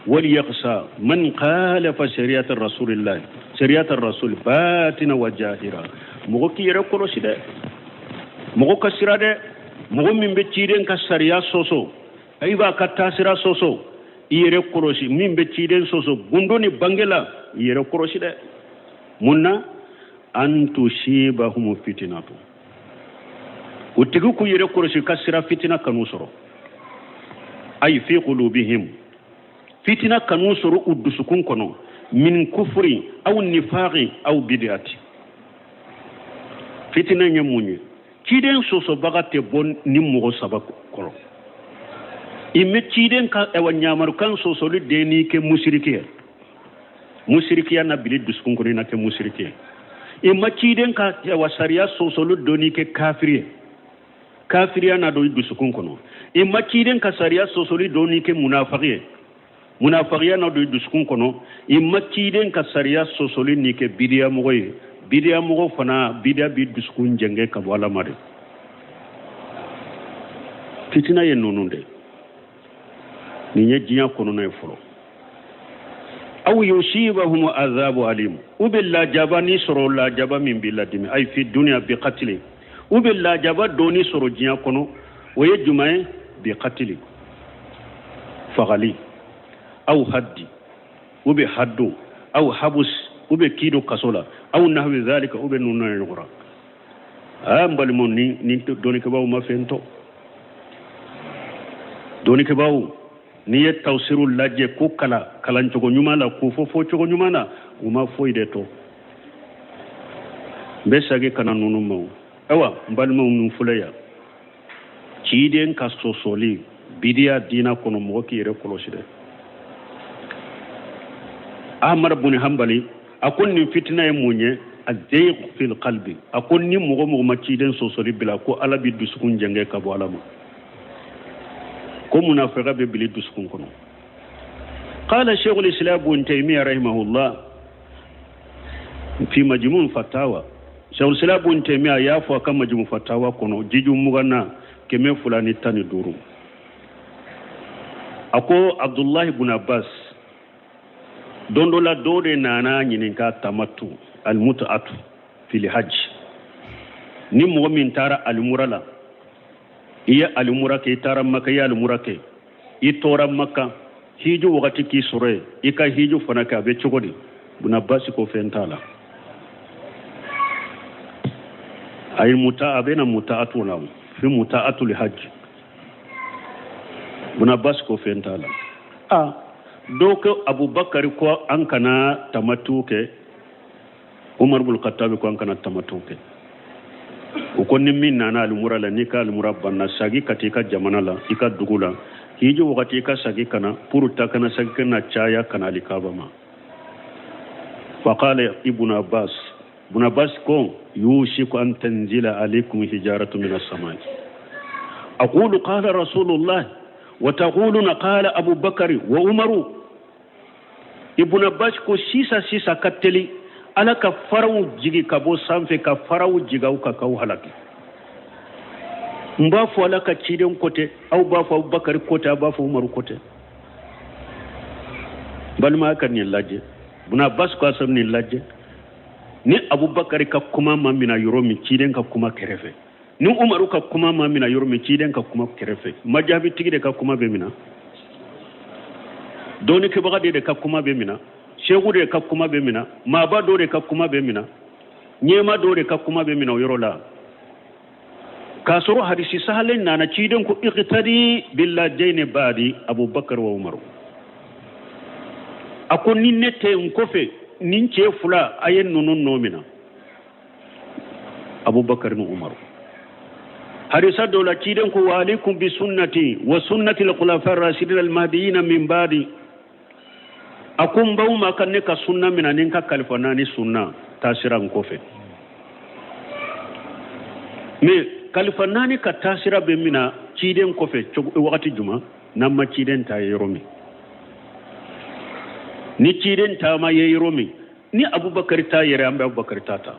wal yakhsha man khalafa shari'ata rasulillah, shari'ata rasul batina wa jahira. Mɔgɔ k'i yɛrɛ kɔlɔsi dɛ, mɔgɔ ka sira dɛ. Mɔgɔ min bɛ ciden ka sariya sɔsɔ, i b'a ka taasira sɔsɔ, i yɛrɛ kɔlɔsi. Min bɛ ciden sɔsɔ gundo ni bange la, i yɛrɛ kɔlɔsi dɛ. Mun na? An tusibahum fitinatu, o tigi k'u yɛrɛ kɔlɔsi ka sira fitina kan'u sɔrɔ. Ayi fi qulubihim, fitina kan'u sɔrɔ u dusukun kɔnɔ, min kufuri aw nifaqi aw bid'ati. Fitina ye mun ye? Ciden sɔsɔbaga tɛ bɔ ni mɔgɔ saba kɔrɔ. I mɛ ciden ka ɛwà ɲamarukan sɔsɔli den n'i kɛ musiriki ye, musirikiya na bili dusukun kɔnɔ, i na kɛ musiriki ye. I ma ciden ka ɛwà sariya sɔsɔli dɔn n'i kɛ kafiri ye, kafiriya na don i dusukun kɔnɔ. I ma ciden ka sariya sɔsɔli dɔn n'i kɛ munafaki ye, munafakiya na don i dusukun kɔnɔ. I ma ciden ka sariya sɔsɔli n'i kɛ bidiyamɔgɔ ye, bidiyamɔgɔ fana bidiya b'i dusukun jɛngɛ ka bɔ Ala ma de. Fitina ye ninnu de. Nin ye diɲɛ kɔnɔna ye fɔlɔ. Aw yusibahum azabu alim, u bɛ lajaba ni sɔrɔ, lajaba min b'i ladimi. Ay fi dunya bi qatli, u bɛ lajaba dɔɔni sɔrɔ diɲɛ kɔnɔ. O ye jumɛn ye? Bi qatli, fagali, aw haddi, u bɛ haddu, aw habus, u bɛ k'i don kaso la, aw nahwi zalika, u bɛ ninnu na ɲɔgɔn ra. Aa, n balimaw, ni dɔnnikɛbaaw ma fɛn tɔ, dɔnnikɛbaaw, n'i ye tafsiru lajɛ ko kala kalancogo ɲuman la, k'o fɔ fɔcogo ɲuman na, u ma foyi de to. N bɛ segin ka na ninnu ma. Ayiwa, n balimaw, ninnu filɛ yan, ciden ka sɔsɔli bidiya diina kɔnɔ, mɔgɔ k'i yɛrɛ kɔlɔsi dɛ. Ahmad bun Hanbali a ko nin fitina ye mun ye? azayq fil qalbi. A ko ni mɔgɔ mɔgɔ ma ciden sɔsɔli bila, ko Ala bi dusukun jɛngɛ ka bɔ Ala ma, ko munafika bɛ bili dusukun kɔnɔ. Qala Sheikhul Islam Ibn Taymiyyah rahimahullah fi Majmu' Fatawa. Sheikhul Islam Ibn Taymiyyah y'a fɔ a ka Majmu' Fatawa kɔnɔ, jiju 20 215, a ko Abdullahi ibn Abbas, don dɔ la, dɔ de nana ɲininka tamattu almut'atu fil hajj. Ni mɔgɔ min taara alimura la, i ye alimura kɛ, i taara Maka, i ye alimura kɛ, i tora Maka, hiju wagati k'i sɔrɔ yen, i ka hiju fana kɛ, a bɛ cogo di? Ibn Abbas ko fɛn t'a la. A ye muta, a bɛna muta'atu la, fi muta'atul hajj. Ibn Abbas ko fɛn t'a la. A dɔw ko Abubakari ko an kana tamatu kɛ, Umar bul Khattabi ko an kana tamatu kɛ. U ko ni min nana alimura la, n'i ka alimura banna, sagi ka taa i ka jamana la, i ka dugu la, hiji wagati i ka sagi ka na, pour ta kana sagi kana caya ka na alikaba ma. Faqala Ibn Abbas, Ibn Abbas ko yushiku an tanzila alaykum hijaratu min as-samai, aqulu qala rasulullah wa taquluna qala Abu Bakari wa Umaru. Ibn Abbas ko sisa sisa ka teli Ala ka faraw jigi ka bɔ sanfɛ, ka faraw jigi aw kan k'aw halaki. N b'a fɔ Ala ka ciden ko tɛ, aw b'a fɔ Abubakari ko tɛ, aw b'a fɔ Umaru ko tɛ. Balimaya ka nin lajɛ. Ibn Abbas ko a nin lajɛ, ni Abubakari ka kuma ma mina yɔrɔ min ciden ka kuma kɛrɛfɛ, ni Umaru ka kuma ma mina yɔrɔ min ciden ka kuma kɛrɛfɛ, majabitigi de ka kuma bɛ mina, dɔnnikɛbaga de ka kuma bɛ mina, seku de ka kuma bɛ mina, maaba dɔ de ka kuma bɛ mina, ɲɛma dɔ de ka kuma bɛ mina o yɔrɔ la, k'a sɔrɔ hadisi sahalen nana, ciden ko iqtadi billajaini badi Abubakar wa Umaru. A ko ni ne tɛ n kɔfɛ, nin cɛ fila, a ye ninnu nɔ mina, Abubakar ni Umaru. Hadisa dɔ la, ciden ko wa alaikum bi sunnati wa sunnati al-khulafa ar-rashidin al-mahdiyina min ba'di. A ko n b'aw ma ka ne ka sunna mina ni n ka kalifa naani sunna taasira n kɔfɛ. Mais kalifa naani ka taasira bɛ mina ciden kɔfɛ cogo wagati jumɛn? N'an ma ciden ta ye yɔrɔ min, ni ciden ta ma ye yɔrɔ min, ni Abubakari ta yɛrɛ, an bɛ Abubakari ta ta.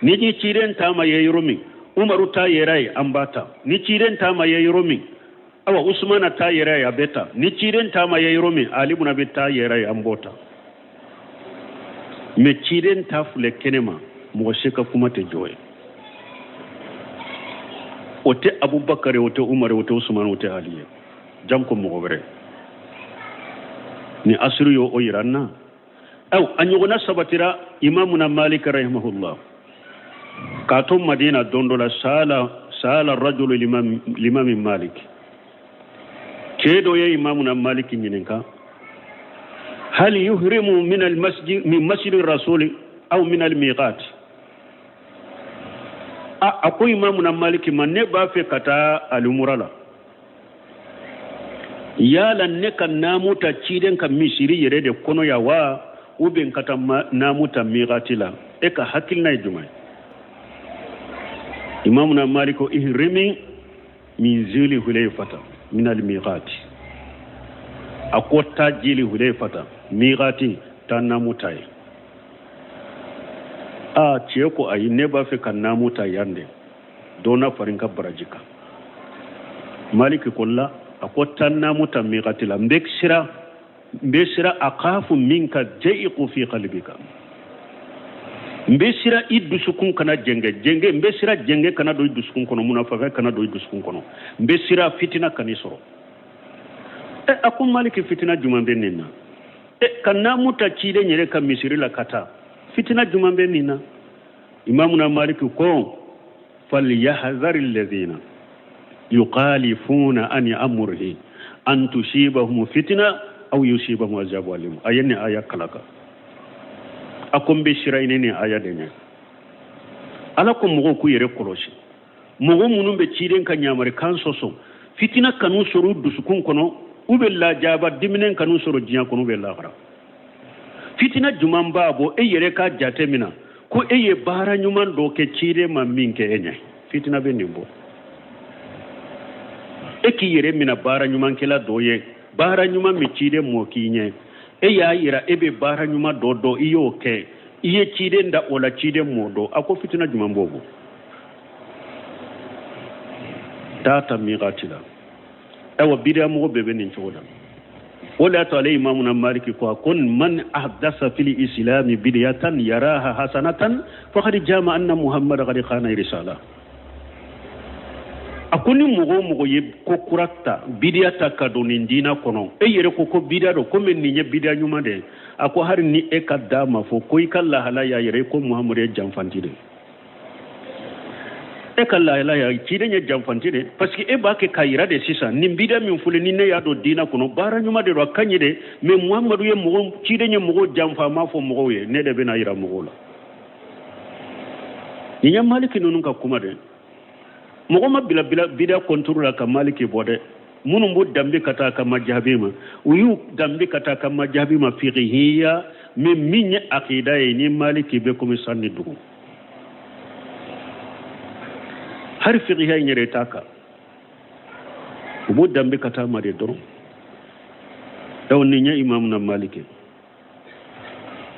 Ni ciden ta ma ye yɔrɔ min, Umaru ta yɛrɛ ye, an b'a ta. Ni ciden ta ma ye yɔrɔ min, awa Usumana ta yɛrɛ ye, a bɛ ta. Ni ciden ta ma ye yɔrɔ min, Ali buna bɛ ta yɛrɛ ye, an b'o ta. Mais ciden ta filɛ kɛnɛ ma, mɔgɔ si ka kuma tɛ jɔ ye. O tɛ Abubakari, o tɛ Umaru, o tɛ Usumana, o tɛ Ali ye, janko mɔgɔ wɛrɛ. Ni asiru y'o yira n na. Aw a ɲɔgɔnna sabatira Imamuna Malik rahimahullah k'a to Madina don dɔ la, sala rajulu limami Malik. Cɛ dɔ ye Imamuna Malik ɲininka, hal yuhrimu min almasjid, min masjid rasuli aw min almiqat? A ko Imamuna Malik ma, ne b'a fɛ ka taa alimura la, yala ne ka naamu ta ciden ka misiri yɛrɛ de kɔnɔ yan wa, ou bien ka taa naamu ta miqati la? E ka hakilina ye jumɛn ye? Imamuna Malik ko ihrimi min zili hulayfata min almiqati. A ko taa jili hulayfata miqati, taa naamu ta ye. A cɛ ko ayi, ne b'a fɛ ka naamu ta yan de, dɔ na fara n ka baraji kan. Maliki ko la, a ko taa naamu ta miqati la, n bɛ sira, n bɛ sira, akhafu minka jaiqu fi qalbika, n bɛ sira i dusukun kana jɛngɛ jɛngɛ, n bɛ sira jɛngɛ kana don i dusukun kɔnɔ, munafaka kana don i dusukun kɔnɔ, n bɛ sira fitina kan'i sɔrɔ. Ɛ, a ko Maliki, fitina jumɛn bɛ nin na? Ɛ, ka naamu ta ciden yɛrɛ ka misiri la ka taa, fitina jumɛn bɛ nin na? Imamuna Maliki ko falyahzari alladhina yukhalifuna an amrihi an tusibahum fitna aw yusibahum azabu alim. A ye nin aya kalaka. A ko n bɛ sira ɲini nin aya de ɲɛ. Ala ko mɔgɔw k'u yɛrɛ kɔlɔsi, mɔgɔ minnu bɛ ciden ka ɲamarikan sɔsɔ, fitina kanu sɔrɔ u dusukun kɔnɔ, u bɛ lajaba diminen kanu sɔrɔ diɲɛ kɔnɔ, u bɛ lahara. Fitina jumɛn b'a bɔ? E yɛrɛ ka jate min na, Ko e ye baara ɲuman dɔ kɛ ciden ma min kɛ e ɲɛ, fitina bɛ nin bɔ. E k'i yɛrɛ mina baara ɲumankɛla dɔ ye, baara ɲuman min ciden m'o k'i ɲɛ, e y'a yira e bɛ baara ɲuman dɔ dɔn, i y'o kɛ, i ye ciden da o la, ciden m'o dɔn. A ko fitina jumɛn b'o bɔ? Taa ta miqati la. Ayiwa, bidiya mɔgɔ bɛɛ bɛ nin cogo la. O de y'a to ale imamuna Maliki ko, a ko man ahdasa fil islami bidiyatan yaraha hasanatan faqad jama anna Muhammad qad khana risala. A ko ni mɔgɔ o mɔgɔ ye ko kura ta, bidiya ta ka don nin diina kɔnɔ, e yɛrɛ ko ko bidiya don, komi nin ye bidiya ɲuman de ye, a ko hali ni e ka da ma fɔ ko i ka lahala y'a yɛrɛ ko Muhammadu ye janfanti de ye, e ka lahala ya ciden ye janfanti de, parce que e b'a kɛ k'a yira de sisan nin bidiya min fɔlen ni ne y'a don diina kɔnɔ, baara ɲuman de don, a ka ɲi de, mais Muhammadu ye mɔgɔ, ciden ye mɔgɔw janfa, a m'a fɔ mɔgɔw ye, ne de bɛna yira mɔgɔw la. Nin ye Maliki ninnu ka kuma de. Mɔgɔ ma bila bidiya contre la ka Maliki bɔ dɛ. Minnu b'u danbe ka taa ka majabi ma, u y'u danbe ka taa ka majabi ma fiqhiya, mais min ye akida ye, ni Maliki bɛ komi san ni dugu. Hari fiqhiya in yɛrɛ t'a kan, u b'u danbe ka taa ma de dɔrɔn. Ayiwa, nin ye imamu na Maliki.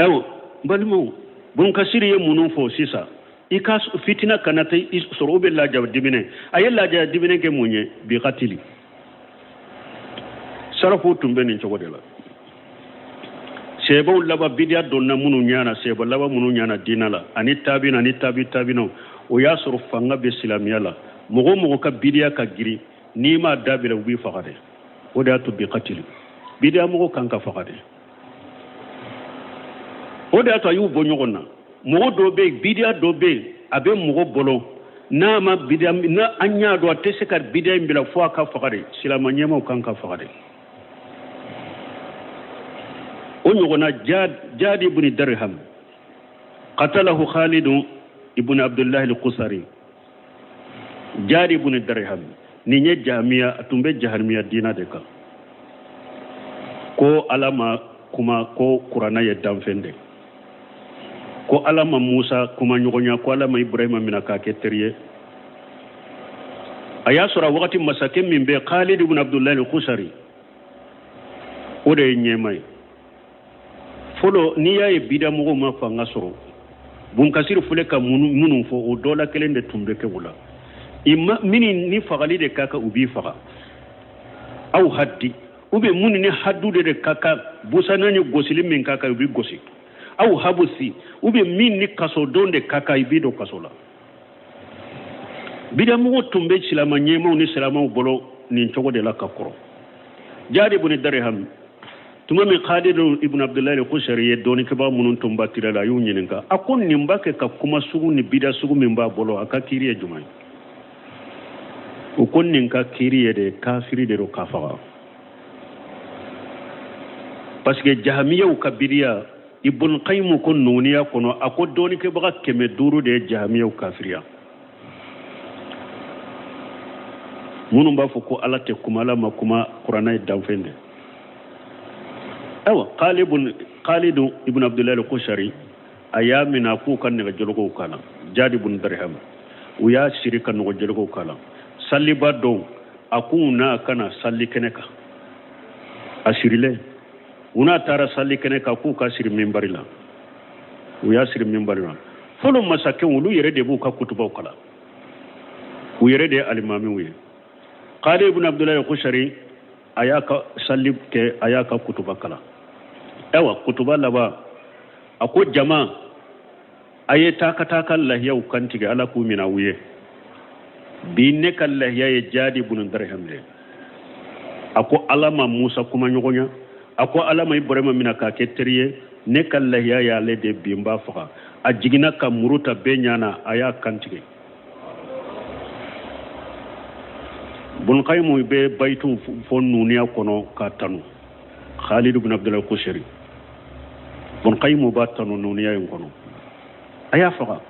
Ayiwa, n balimaw, Bunkasiri ye minnu fɔ sisan, i ka fitina kana tɛ i sɔrɔ, o bɛ lajaba diminɛ. A ye lajaba diminɛ kɛ mun ye? Bi katili. Sarafu tun bɛ nin cogo de la. Sɛbɛw laban bidiya donna minnu ɲana, sɛbɛ laban minnu ɲana diina la, ani tabina ani tabi tabinaw, o y'a sɔrɔ fanga bɛ silamɛya la. Mɔgɔ o mɔgɔ ka bidiya ka girin, n'i m'a dabila, u b'i faga de. O de y'a to bi katili bidiya mɔgɔ kan ka faga de. O de y'a to a y'u bɔ ɲɔgɔn na. Mɔgɔ dɔ bɛ yen, bidiya dɔ bɛ yen, a bɛ mɔgɔ bolo, n'a ma bidiya, n'a an y'a dɔn a tɛ se ka bidiya in bila fo a ka faga de, silamɛ ɲɛmaaw kan ka faga de. O ɲɔgɔnna Jadi ibn Dirham, qatalahu Khalid ibn Abdullah al-Qusari. Jadi ibn Dirham nin ye jahamiya, a tun bɛ jahamiya diina de kan, ko Ala ma kuma, ko kuranna ye danfɛn de, ko Ala ma Musa kuma ɲɔgɔnya, ko Ala ma Ibrahima minɛ k'a kɛ teri ye. A y'a sɔrɔ a wagati masakɛ min bɛ Khalid ibn Abdullah al-Qusari, o de ye ɲɛma ye fɔlɔ. N'i y'a ye bidamɔgɔw ma fanga sɔrɔ, Bunkasiri filɛ ka minnu fɔ, o dɔ la kelen de tun bɛ kɛ o la. I ma minnu ni fagali de ka kan, u b'i faga, aw haddi, ou bien minnu ni haddu de ka kan, busana ni gosili min ka kan, u b'i gosi, aw habusi, ou bien min ni kasodon de ka kan, i b'i don kaso la. Bidamɔgɔw tun bɛ silama ɲɛmaw ni silamaw bolo nin cogo de la ka kɔrɔ. Jadi ibn Dirham, tuma min Khalid ibn Abdullah al-Qusari ye dɔnnikɛbaa minnu tun b'a tira la, a y'u ɲininka, a ko nin b'a kɛ ka kuma sugu ni bida sugu min b'a bolo, a ka kiiri ye jumɛn ye? U ko nin ka kiiri ye de kafiri de don, k'a faga, parce que jahamiyaw ka bidiya, Ibn Qayyim ko nuniya kɔnɔ, a ko dɔnnikɛbaga 500 de ye jahamiyaw kafiriya, minnu b'a fɔ ko Ala tɛ kuma, Ala ma kuma, kuranna ye danfɛn de. Ayiwa, Khalid ibn Abdullah al-Qusari, a y'a minɛ, a k'u ka nɛgɛjɔlɔkɔw k'a la. Jadi ibn Dirham, u y'a siri ka nɛgɛjɔlɔkɔw k'a la. Saliba don, a k'u n'a ka na sali kɛnɛ kan, a sirilen, u n'a taara sali kɛnɛ kan, k'u ka siri minbari la. U y'a siri minbari la. Fɔlɔ masakɛw, olu yɛrɛ de b'u ka kutubaw kalan, u yɛrɛ de ye alimamiw ye. Khalid ibn Abdullah al-Qusari, a y'a ka sali kɛ, a y'a ka kutuba kalan. Ayiwa, kutuba laban, a ko jama, a ye taa ka taa ka lahiyaw kantigɛ, Ala k'u minɛ u ye. Bi ne ka lahiya ye Jadi ibn Dirham de. A ko Ala ma Musa kuma ɲɔgɔnya, a ko Ala ma Ibrahima minɛ k'a kɛ teri ye, ne ka lahiya y'ale de, bi n b'a faga. A jiginna ka muru ta bɛɛ ɲana, a y'a kantigɛ. Ibn Qayyim bɛ bayitu fɔ nuniya kɔnɔ k'a tanu Khalid ibn Abdullah Qusari. Ibn Qayyim b'a tanu nuniya in kɔnɔ. A y'a faga.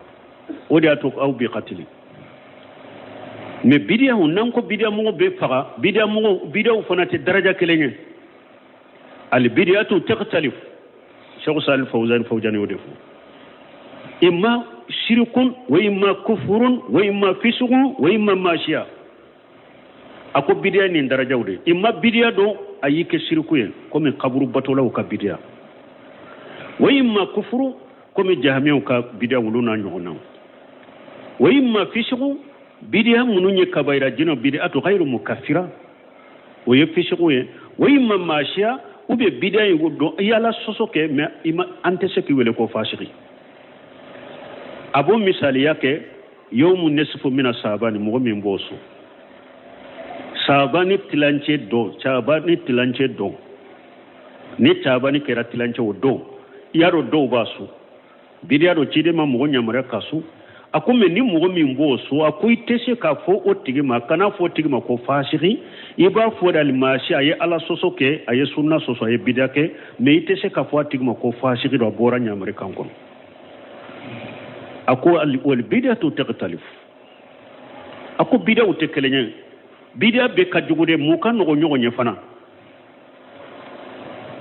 O de y'a to aw bi katili. Mais bidiyaw, n'an ko bidiya mɔgɔ bɛ faga, bidiya mɔgɔ, bidiyaw fana tɛ daraja kelen ye. Al bidiyatu takhtalif. Cheikh Salih Fawzan Fawzani o de fɔ. Imma shirikun wa imma kufurun wa imma fisukun wa imma masiya. A ko bidiya nin darajaw de. Imma bidiya don a y'i kɛ siriku ye komi kaburu batolaw ka bidiya. Wa imma kufuru komi jahamiyaw ka bidiya olu n'a ɲɔgɔnnaw. Wa imma fisuku bidiya minnu ye kabayira jinɛ bidiatu ghayru mukaffira o ye fisiku ye. Wa imma masiya ou bien bidiya in don i y'ala sɔsɔ kɛ mais i ma an tɛ se k'i wele ko fasiki. A b'o misaliya kɛ yawmu nisfu mina sabani mɔgɔ min b'o sun. Sabani tilancɛ don, sabani tilancɛ don. Ni sabani kɛra tilancɛ o don, i y'a dɔn dɔw b'a sun. Bidiya don ciden ma mɔgɔ yamaruya ka sun. A ko mais ni mɔgɔ min b'o sun, a ko i tɛ se k'a fɔ o tigi ma, kana fɔ o tigi ma ko fasiki. I b'a fɔ de alimasi a ye ala sɔsɔ kɛ, a ye sunna sɔsɔ, a ye bidiya kɛ, mais i tɛ se k'a fɔ a tigi ma ko fasiki don, a bɔra yamaruya kan kɔnɔ. A ko wal bidiyatu takhtalif. A ko bidiyaw tɛ kelen ye. Bidiya bɛɛ ka jugu de, mun ka nɔgɔ ɲɔgɔn ye fana.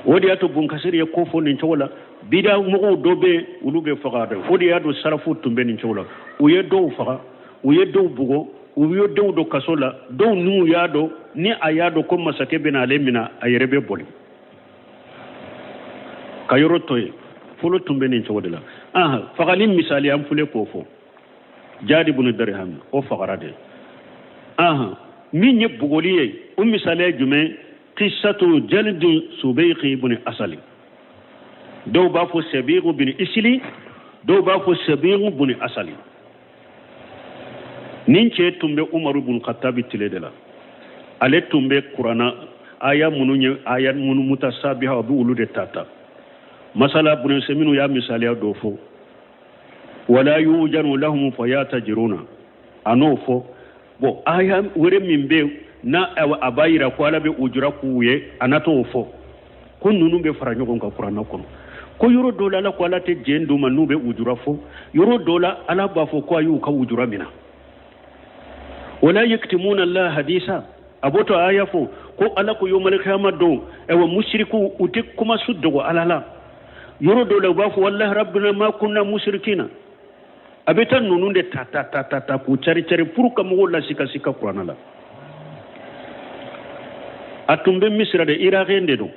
O de y'a to Bunkasiri ye ko fɔ nin cogo la. Bidiya mɔgɔw dɔ bɛ yen, olu bɛ faga dɛ. O de y'a to sarafu tun bɛ nin cogo la. U ye dɔw faga, u ye dɔw bugɔ, u ye dɔw don kaso la. Dɔw n'u y'a dɔn, ni a y'a dɔn ko masakɛ bɛna ale minɛ, a yɛrɛ bɛ boli ka yɔrɔ to yen. Fɔlɔ tun bɛ nin cogo de la. Fagali misali an filɛ k'o fɔ. Jadi bunu Dirham o fagara de. Min ye bugɔli ye, o misali ye jumɛn? Qissatu jaldi Subeyki ibn Asali. Dɔw b'a fɔ Sebigu bin Isili, dɔw b'a fɔ Sebigu bin Asali. Nin cɛ tun bɛ Umaru bin Khattabi tile de la. Ale tun bɛ kurana aya minnu ye aya minnu mutasabiha a bɛ olu de ta ta. Masala bunu Seminu y'a misaliya dɔ fɔ. Wala yujanu lahum fayatajiruna. A n'o fɔ. Bon aya wɛrɛ min bɛ yen n'a a b'a yira ko ala bɛ ujura k'u ye, a na t'o fɔ. Ko ninnu bɛ fara ɲɔgɔn kan kuranɛ kɔnɔ. Ko yɔrɔ dɔ la ala ko ala tɛ jɛn d'u ma n'u bɛ ujura fɔ. Yɔrɔ dɔ la ala b'a fɔ ko a y'u ka ujura minɛ. Wala yaktumuna Allah hadisa. A b'o to aya fɔ ko ala ko yawmal qiyamah don ɛwɔ musiriku u tɛ kuma su dogo ala la. Yɔrɔ dɔ la u b'a fɔ wallahi rabbina ma kunna musirikina. A bɛ taa ninnu de ta ta ta ta ta k'u cari cari pour ka mɔgɔw lasika sika kuranɛ la. A tun bɛ Misira de, Irakien de don.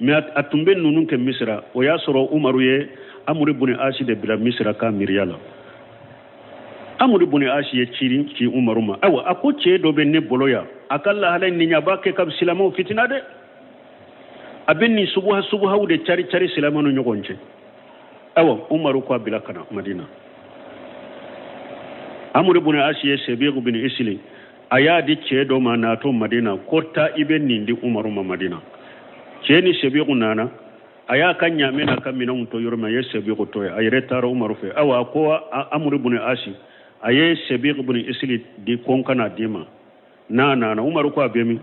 Mais a tun bɛ ninnu kɛ Misira. O y'a sɔrɔ Umaru ye Amuru bun Asi de bila Misira ka miiriya la. Amuru bun Asi ye ci ci Umaru ma. Ayiwa a ko cɛ dɔ bɛ ne bolo yan. A ka lahala in nin a b'a kɛ ka silamɛw fitina dɛ. A bɛ nin subuha subuhaw de cari cari silamɛw ni ɲɔgɔn cɛ. Ayiwa Umaru ko a bila ka na Madina. Amuru bun Asi ye Sebigu bin Isili a y'a di cɛ dɔ ma n'a to Madina ko taa i bɛ nin di Umaru ma Madina. Cɛ ni Sebigu nana a y'a ka ɲaamɛ n'a ka minɛnw to yɔrɔ min a ye Sebigu to yen a yɛrɛ taara Umaru fɛ. Ayiwa a ko Amuru bun Asi a ye Sebigu bin Isili di ko n ka n'a d'i ma. N'a nana Umaru ko a bɛ min?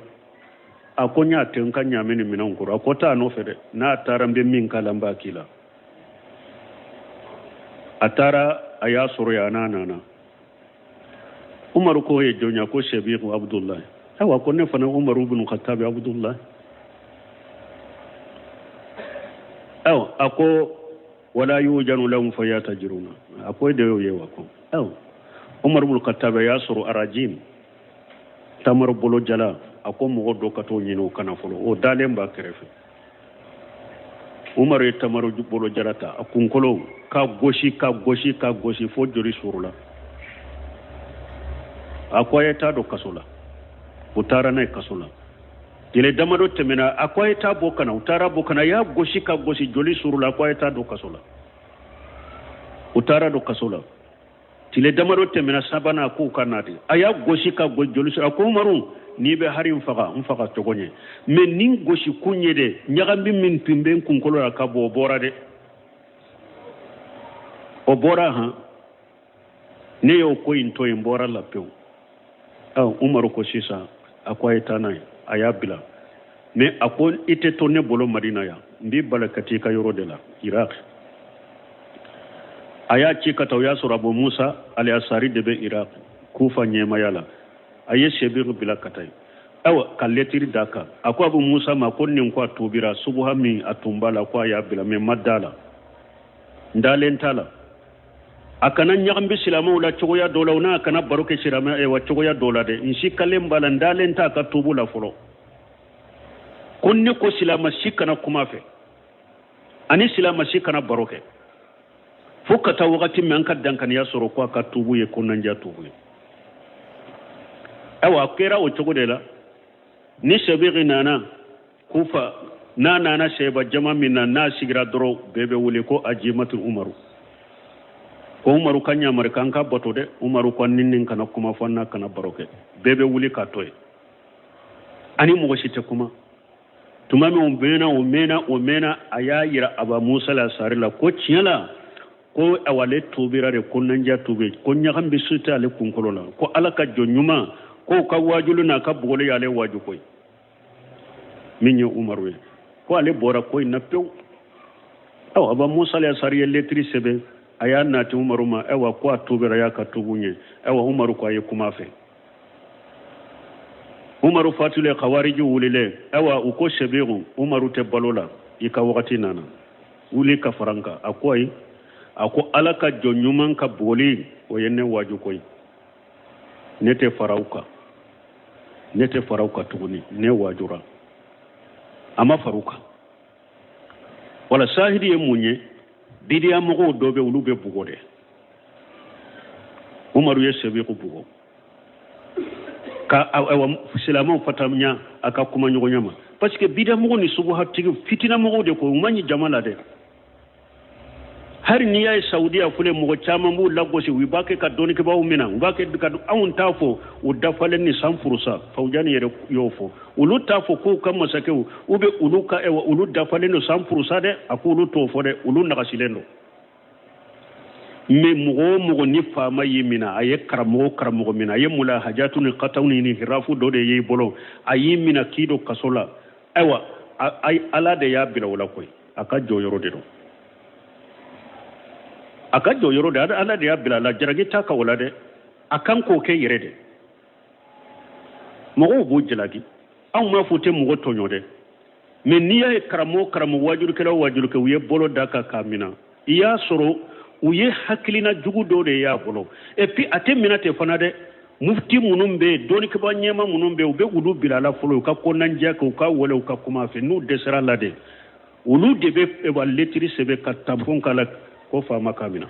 A ko n y'a to n ka ɲaamɛ ni minɛnw kɔrɔ. A ko taa a nɔfɛ dɛ, n'a taara n bɛ min k'a la n b'a k'i la. A taara a y'a sɔrɔ yen a n'a nana. Umaru ko ye jɔn ye? Ko Sebigu Abudulayi. Ayiwa ko ne fana Umaru bin Khattabi Abudulayi. Ayiwa a ko wala yujanu lahum fayatajiruna. A ko e de y'o ye wa ko? Ayiwa Umaru bin Khattabi y'a sɔrɔ arajim tamaro bolo jala a ko mɔgɔ dɔ ka t'o ɲini o kana fɔlɔ o dalen b'a kɛrɛfɛ. Umaru ye tamaro bolo jala ta a kunkolo ka gosi ka gosi ka gosi fo joli surula. A ko a ye taa don kaso la. U taara n'a ye kaso la. Tile damadɔ tɛmɛna a ko a ye taa bɔ ka na. U taara bɔ ka na a y'a gosi ka gosi joli surula a ko a ye taa don kaso la. U taara don kaso la. Tile damadɔ tɛmɛna sabanan a k'u ka na de. A y'a gosi ka gosi joli surula a ko Umaru n'i bɛ hari n faga n faga cogo ɲɛ mais nin gosi kun ye dɛ ɲagami min tun bɛ n kunkolo la ka bɔ o bɔra dɛ. O bɔra han. Ne y'o ko in to yen n bɔra la pewu. Umaru ko sisan a ko a ye taa n'a ye a y'a bila mais a ko i tɛ to ne bolo Madina yan n b'i bala ka t'i ka yɔrɔ de la Irak. A y'a ci ka taa o y'a sɔrɔ Abu Musa al-Asari de bɛ Irak Kufa ɲɛmaya la. A ye Sebigu bila ka taa yen. Ayiwa ka lɛtiri d'a kan. A ko Abu Musa ma ko nin ko a tubira subuha min a tun b'a la ko a y'a bila mais n ma da la. N dalen t'a la. A kana ɲagami silamɛw la cogoya dɔ la, o n'a kana baro kɛ silamɛ wa cogoya dɔ la dɛ. N sikalen b'a la, n dalen t'a ka tubu la fɔlɔ. Ko ne ko silamɛ si kana kuma fɛ, ani silamɛ si kana baro kɛ fo ka taa wagati min an ka dankaniya sɔrɔ ko a ka tubu ye kɔnɔnajɛya tubu ye. Ayiwa, a kɛra o cogo de la. Ni Sabiki nana Kufa, n'a nana seba jama min na, n'a sigira dɔrɔn, bɛɛ bɛ wele ko ajimatu Umaru, ko Umaru ka ɲamari k'an ka bato dɛ. Umaru ko ni nin kana kuma fɔ, n'a kana baro kɛ, bɛɛ bɛ wuli k'a to yen, ani mɔgɔ si tɛ kuma. Tuma min o mɛnna, o mɛnna, o mɛnna, a y'a yira Aba Musa Lasari la ko tiɲɛ la, ko awa ale tubira de, ko nandiya tubi, ko ɲagami si tɛ ale kunkolo la, ko Ala ka jɔn ɲuman, k'o ka waajuli n'a ka bugɔli y'ale waaju koyi. Min ye Umaru ye, ko ale bɔra ko in na pewu. Awa, Aba Musa Lasari ye letiri sɛbɛn, a y'a nati Umaru ma. Ayiwa, ko a tubira, y'a ka tubu ɲɛ. Ayiwa, Umaru ko a ye kuma fɛ. Umaru fatulen, kawariji wulilen. Ayiwa, u ko Sebiku, Umaru tɛ balo la, i ka wagati nana, wuli ka fara n kan. A ko ayi, a ko Ala ka jɔn ɲuman ka bugɔli, o ye ne waaju koyi. Ne tɛ fara u kan, ne tɛ fara u kan tuguni, ne waajura. A ma fara u kan. Wala sahidi ye mun ye? Bidiya mɔgɔw dɔ bɛ, olu bɛ bugɔ dɛ. Umaru ye Sebiku bugɔ ka ayiwa silamɛw fatanya a ka kuma ɲɔgɔnya ma, parce que bidiya mɔgɔw ni subuhatigi fitina mɔgɔw de ko u man ɲi jama la dɛ. Hali n'i y'a ye Saudiya filɛ, mɔgɔ caman b'u lagosi, u b'a kɛ ka dɔnnikɛbaaw minɛ, u b'a kɛ ka anw t'a fɔ u dafalen ni cent pour cent. Fawujani yɛrɛ y'o fɔ, olu t'a fɔ k'u ka masakɛw u bɛ olu ka ɛwa olu dafalen don 100% dɛ. A ko olu t'o fɔ dɛ, olu nagasilen don. Mais mɔgɔ o mɔgɔ ni faama y'i minɛ, a ye karamɔgɔ o karamɔgɔ minɛ, a ye mulahajatu ni kataw ni hirafu dɔ de y'i bolo, a y'i minɛ k'i don kaso la, ayiwa, Ala de y'a bila o la koyi. A ka jɔyɔrɔ de don, a ka jɔyɔrɔ de, Ala de y'a bila a la. Jaraki t'a kan o la dɛ, a kan k'o kɛ yɛrɛ de. Mɔgɔw b'o jalaki, anw m'a fɔ u tɛ mɔgɔ tɔɲɔ dɛ. Mais n'i y'a ye karamɔgɔ karamɔgɔ, wajurukɛla o wajurukɛ, u ye bolo da kan k'a minɛ, i y'a sɔrɔ u ye hakilina jugu dɔ de y'a bolo. Et puis a tɛ minɛ ten fana dɛ. Mufti minnu bɛ yen, dɔnnikɛbaa ɲɛma minnu bɛ yen, u bɛ olu bila a la fɔlɔ, u ka kɔnɔnajɛya kɛ, u ka wele, u ka kuma a fɛ. N'u dɛsɛra la de, olu de bɛ wa letiri sɛbɛn ka tampon k'a la ko faama k'a minɛ.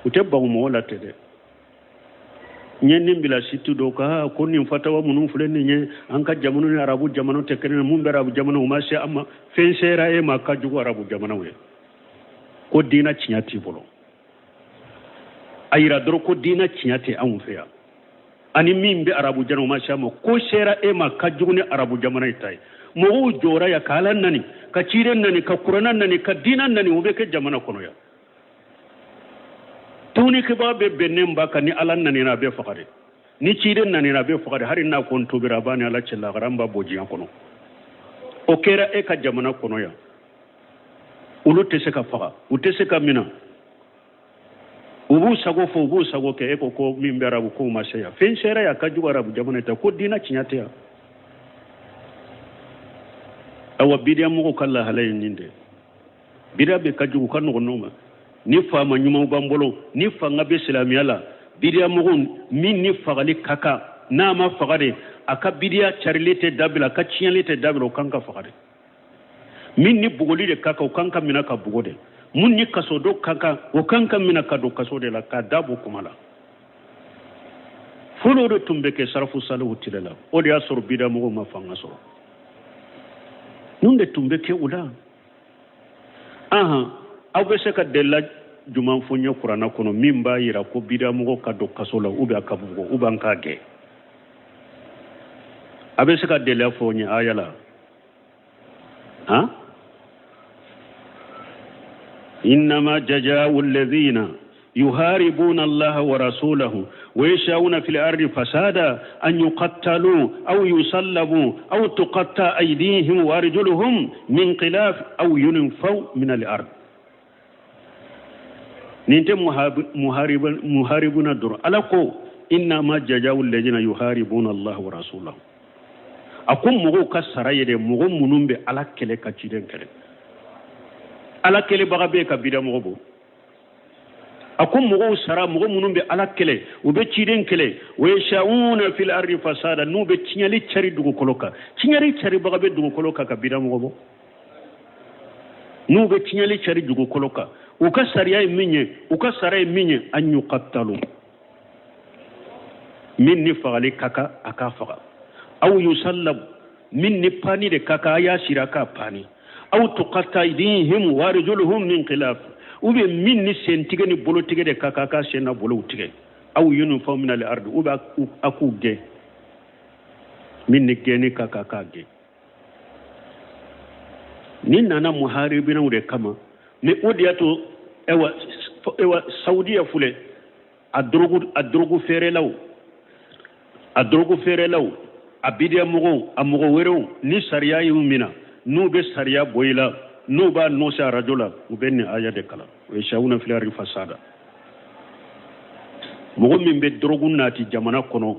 U tɛ bagu mɔgɔ la ten dɛ. N ye nin bila site dɔw kan ko nin fatawa minnu filɛ nin ye, an ka jamana ni arabu jamanaw tɛ kelen ye, mun bɛ arabu jamanaw, u ma se an ma. Fɛn sera e ma ka jugu arabu jamanaw ye, ko diinɛ tiɲɛ t'i bolo. A yira dɔrɔn ko diinɛ tiɲɛ tɛ anw fɛ yan, ani min bɛ arabu jamana, u ma se an ma. Ko sera e ma ka jugu ni arabu jamana ye ta ye. Mɔgɔw jɔra yan ka Ala nani, ka ciden nani, ka kuranɛ nani, ka diinɛ nani, o bɛ kɛ jamana kɔnɔ yan. Dɔnnikɛbaa bɛ bɛnnen ba kan, ni Ala nanina a bɛ faga de, ni ciden nanina a bɛ faga de. Hali n'a ko n tubira, a b'a ni Ala cɛ, lagara n b'a bɔ diɲɛ kɔnɔ. O kɛra e ka jamana kɔnɔ yan. Olu tɛ se ka faga, u tɛ se ka minɛ, u b'u sago fɔ, u b'u sago kɛ. E ko ko min bɛ arabu k'o ma se yan. Fɛn sera yan ka jugu arabu jamana ta, ko diinɛ tiɲɛ tɛ yan. Awa, bidiya mɔgɔw ka lahala ye nin de. Bidiya bɛ ka jugu ka nɔgɔn n'o ma. Ni faama ɲumanw b'an bolo, ni fanga bɛ silamɛya la, bidiya mɔgɔw min ni fagali ka kan, n'a ma faga de, a ka bidiya carili tɛ dabila, a ka tiɲɛli tɛ dabila, o kan ka faga de. Min ni bugɔli de ka kan, o kan ka minɛ ka bugɔ de. Mun ni kaso don ka kan, o kan ka minɛ ka don kaso de la, k'a da bɔ kuma la. Fɔlɔ de tun bɛ kɛ sarafu salihu tile la, o de y'a sɔrɔ bidiya mɔgɔw ma fanga sɔrɔ. Ninnu de tun bɛ kɛ u la. Ahan, aw bɛ se ka delila jumɛn fɔ n ye kuranɛ kɔnɔ min b'a yira ko bidiya mɔgɔw ka don kaso la, ou bien a ka bugɔ, ou bien an k'a gɛn? A bɛ se ka delila fɔ n ye aya la? Han, innama jazau alladhina yuharibuna allaha wa rasulahu wa yashauna fil ardi fasada an yuqattalu aw yusallabu aw tuqatta aydihim wa arjuluhum min khilaf aw yunfaw min al ard. Nin tɛ muharibuna dɔrɔn. Ala ko innama jazau alladhina yuharibuna allaha wa rasulahu. A ko mɔgɔw ka sara ye dɛ, mɔgɔ minnu bɛ Ala kɛlɛ ka ciden kɛlɛ. Ala kɛlɛbaga bɛ ka bida mɔgɔ bɔ. A ko mɔgɔw sara, mɔgɔ minnu bɛ Ala kɛlɛ, u bɛ ciden kɛlɛ, wa yashauna fil ardi fasada, n'u bɛ tiɲɛli cari dugukolo kan. Tiɲɛli caribaga bɛ dugukolo kan ka bida mɔgɔ bɔ. N'u bɛ tiɲɛli cari dugukolo kan, u ka sariya ye min ye, u ka sara ye min ye, an yuqattalu, min ni fagali ka kan, a k'a faga, aw yusallabu, min ni pani de ka kan, a y'a siri a k'a pani, aw tuqatta aydihim wa arjuluhum min khilaf, ou bien min ni sentigɛ ni bolotigɛ de ka kan, a k'a sen n'a bolow tigɛ, aw yunfaw min al ardi, ou bien a k'u gɛn, min ni gɛnni ka kan, a k'a gɛn. Nin nana muharibinaw de kama. Mais o de y'a to ewa Saudiya filɛ, a dɔrɔgu feerelaw, a bidiya mɔgɔw, a mɔgɔ wɛrɛw, ni sariya y'u minɛ, n'u bɛ sariya bɔ i la, n'u b'a nɔɔsi arajo la, u bɛ nin aya de kalan, wa yashauna fil ardi fasada. Mɔgɔ min bɛ dɔrɔgu nati jamana kɔnɔ,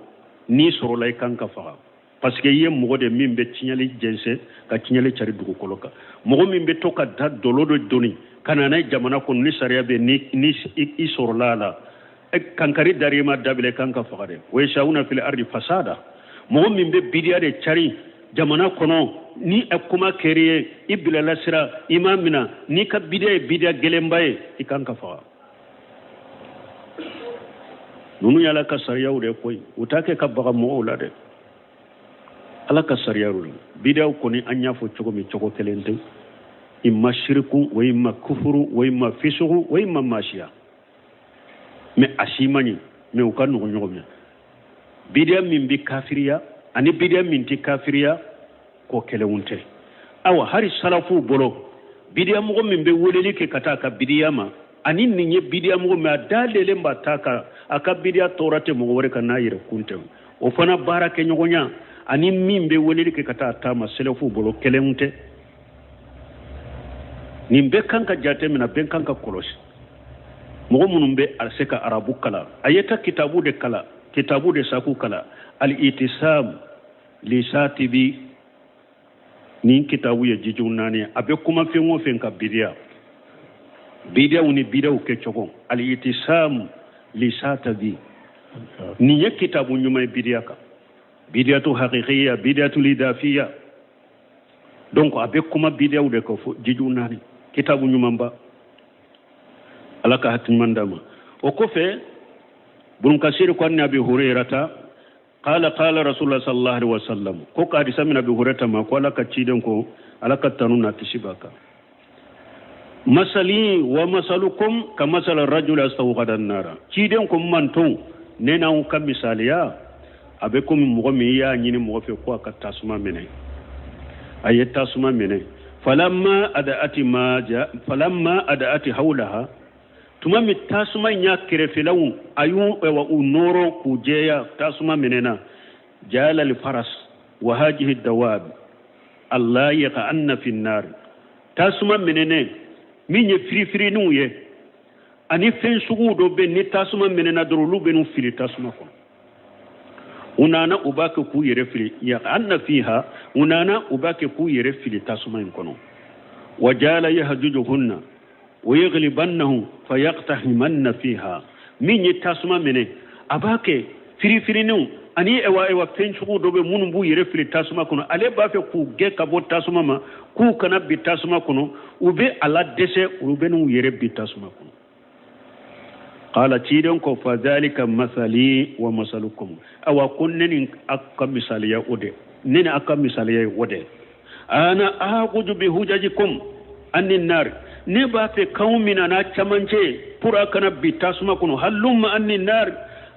n'i sɔrɔla, i kan ka faga, parce que i ye mɔgɔ de min bɛ tiɲɛli jɛnsɛn ka tiɲɛli cari dugukolo kan. Mɔgɔ min bɛ to ka da dɔlɔ dɔ doni ka na n'a ye jamana kɔnɔ, ni sariya bɛ, ni i sɔrɔla a la, kankari dar'i ma, dabila, i kan ka faga dɛ. Wa yashauna fil ardi fasada. Mɔgɔ min bɛ bidiya de cari jamana kɔnɔ, ni a kuma kɛr'i ye, i bilala sira, i m'a minɛ, n'i ka bidiya ye bidiya gɛlɛnba ye, i kan ka faga. Ninnu y'Ala ka sariyaw de koyi, u t'a kɛ ka baga mɔgɔw la dɛ, Ala ka sariyaw la. Bidiyaw kɔni, an y'a fɔ cogo min, cogo kelen tɛ: imma shiriku wa imma kufuru wa imma fisugu wa imma masiya. Mais a si man ɲi, mais u ka nɔgɔ ɲɔgɔn minɛ. Bidiya min bɛ kafiriya ani bidiya min tɛ kafiriya, ko kelenw tɛ. Awa, hali salafuw bolo, bidiya mɔgɔ min bɛ weleli kɛ ka taa a ka bidiya ma, ani nin ye bidiya mɔgɔ min, a dalen b'a ta kan, a ka bidiya tɔɔrɔ tɛ mɔgɔ wɛrɛ kan n'a yɛrɛ kun tɛ, o fana baara kɛ ɲɔgɔnya ani min bɛ weleli kɛ ka taa a ta ma, sɛlɛfuw bolo, kelenw tɛ. Nin bɛɛ kan ka jate minɛ, bɛɛ kan ka kɔlɔsi. Mɔgɔ minnu bɛ a se ka arabu kalan, a ye ta kitabu de kalan, kitabu de saku kalan, Al-Itisam li Satibi. Nin kitabu ye jijiw naani, a bɛ kuma fɛn o fɛn ka bidiya, bidiyaw ni bidiyaw kɛcogo. Al-Itisam li Satibi, nin ye kitabu ɲuman ye bidiya kan, bidiyatu haqiqiya, bidiyatu lidafiya. Donc a bɛ kuma bidiyaw de kan fo jijiw naani, kitabu ɲumanba. Ala ka hakili ɲuman d'a ma. O kɔfɛ, Bun Kasir ko an Abi Hurairata qala qala Rasulullah sallallahu alaihi wasallam, ko ka hadisa min Abi Hurairata ma, ko Ala ka ciden ko, Ala ka tanu n'a kisi b'a kan: masali wa masalukum ka masala rajul astawqada nara. Ciden ko manton, ne n'anw ka misaliya a bɛ komi mɔgɔ min y'a ɲini mɔgɔ fɛ ko a ka tasuma minɛ, a ye tasuma minɛ. Falamma adaati ma ja, falamma adaati hawlaha, tuma min tasuma in y'a kɛrɛfɛlaw a y'u u nɔrɔ k'u jɛya, tasuma minɛna, jala al faras wa hajihi dawab allah yaqanna fi nar. Tasuma minɛnɛ min ye firifirininw ye ani fɛn suguw dɔ bɛ, ni tasuma minɛna dɔrɔn, olu bɛ n'u fili tasuma kɔnɔ. U nana, u b'a kɛ k'u yɛrɛ fili, yaqanna fiha, u nana, u b'a kɛ k'u yɛrɛ fili tasuma in kɔnɔ. Wa jala yahjujuhunna wa yaghlibannahu fayaqtahimanna fiha. Min ye tasuma minɛ, a b'a kɛ firifirininw ani ewa fɛn sugu dɔ bɛ minnu b'u yɛrɛ fili tasuma kɔnɔ, ale b'a fɛ k'u gɛn ka bɔ tasuma ma k'u kana bi tasuma kɔnɔ. U bɛ a la dɛsɛ, olu bɛ n'u yɛrɛ bi tasuma kɔnɔ. Qala, ciden ko: fadhalika masali wa masalukum. Awa, ko ne ni aw ka misaliya o de, ne ni aw ka misaliya ye o de. Ana aqudu bi hujajikum anni nar, ne b'a fɛ k'anw mina n'a camancɛ pour a kana bi tasuma kɔnɔ. Halumma anni nar,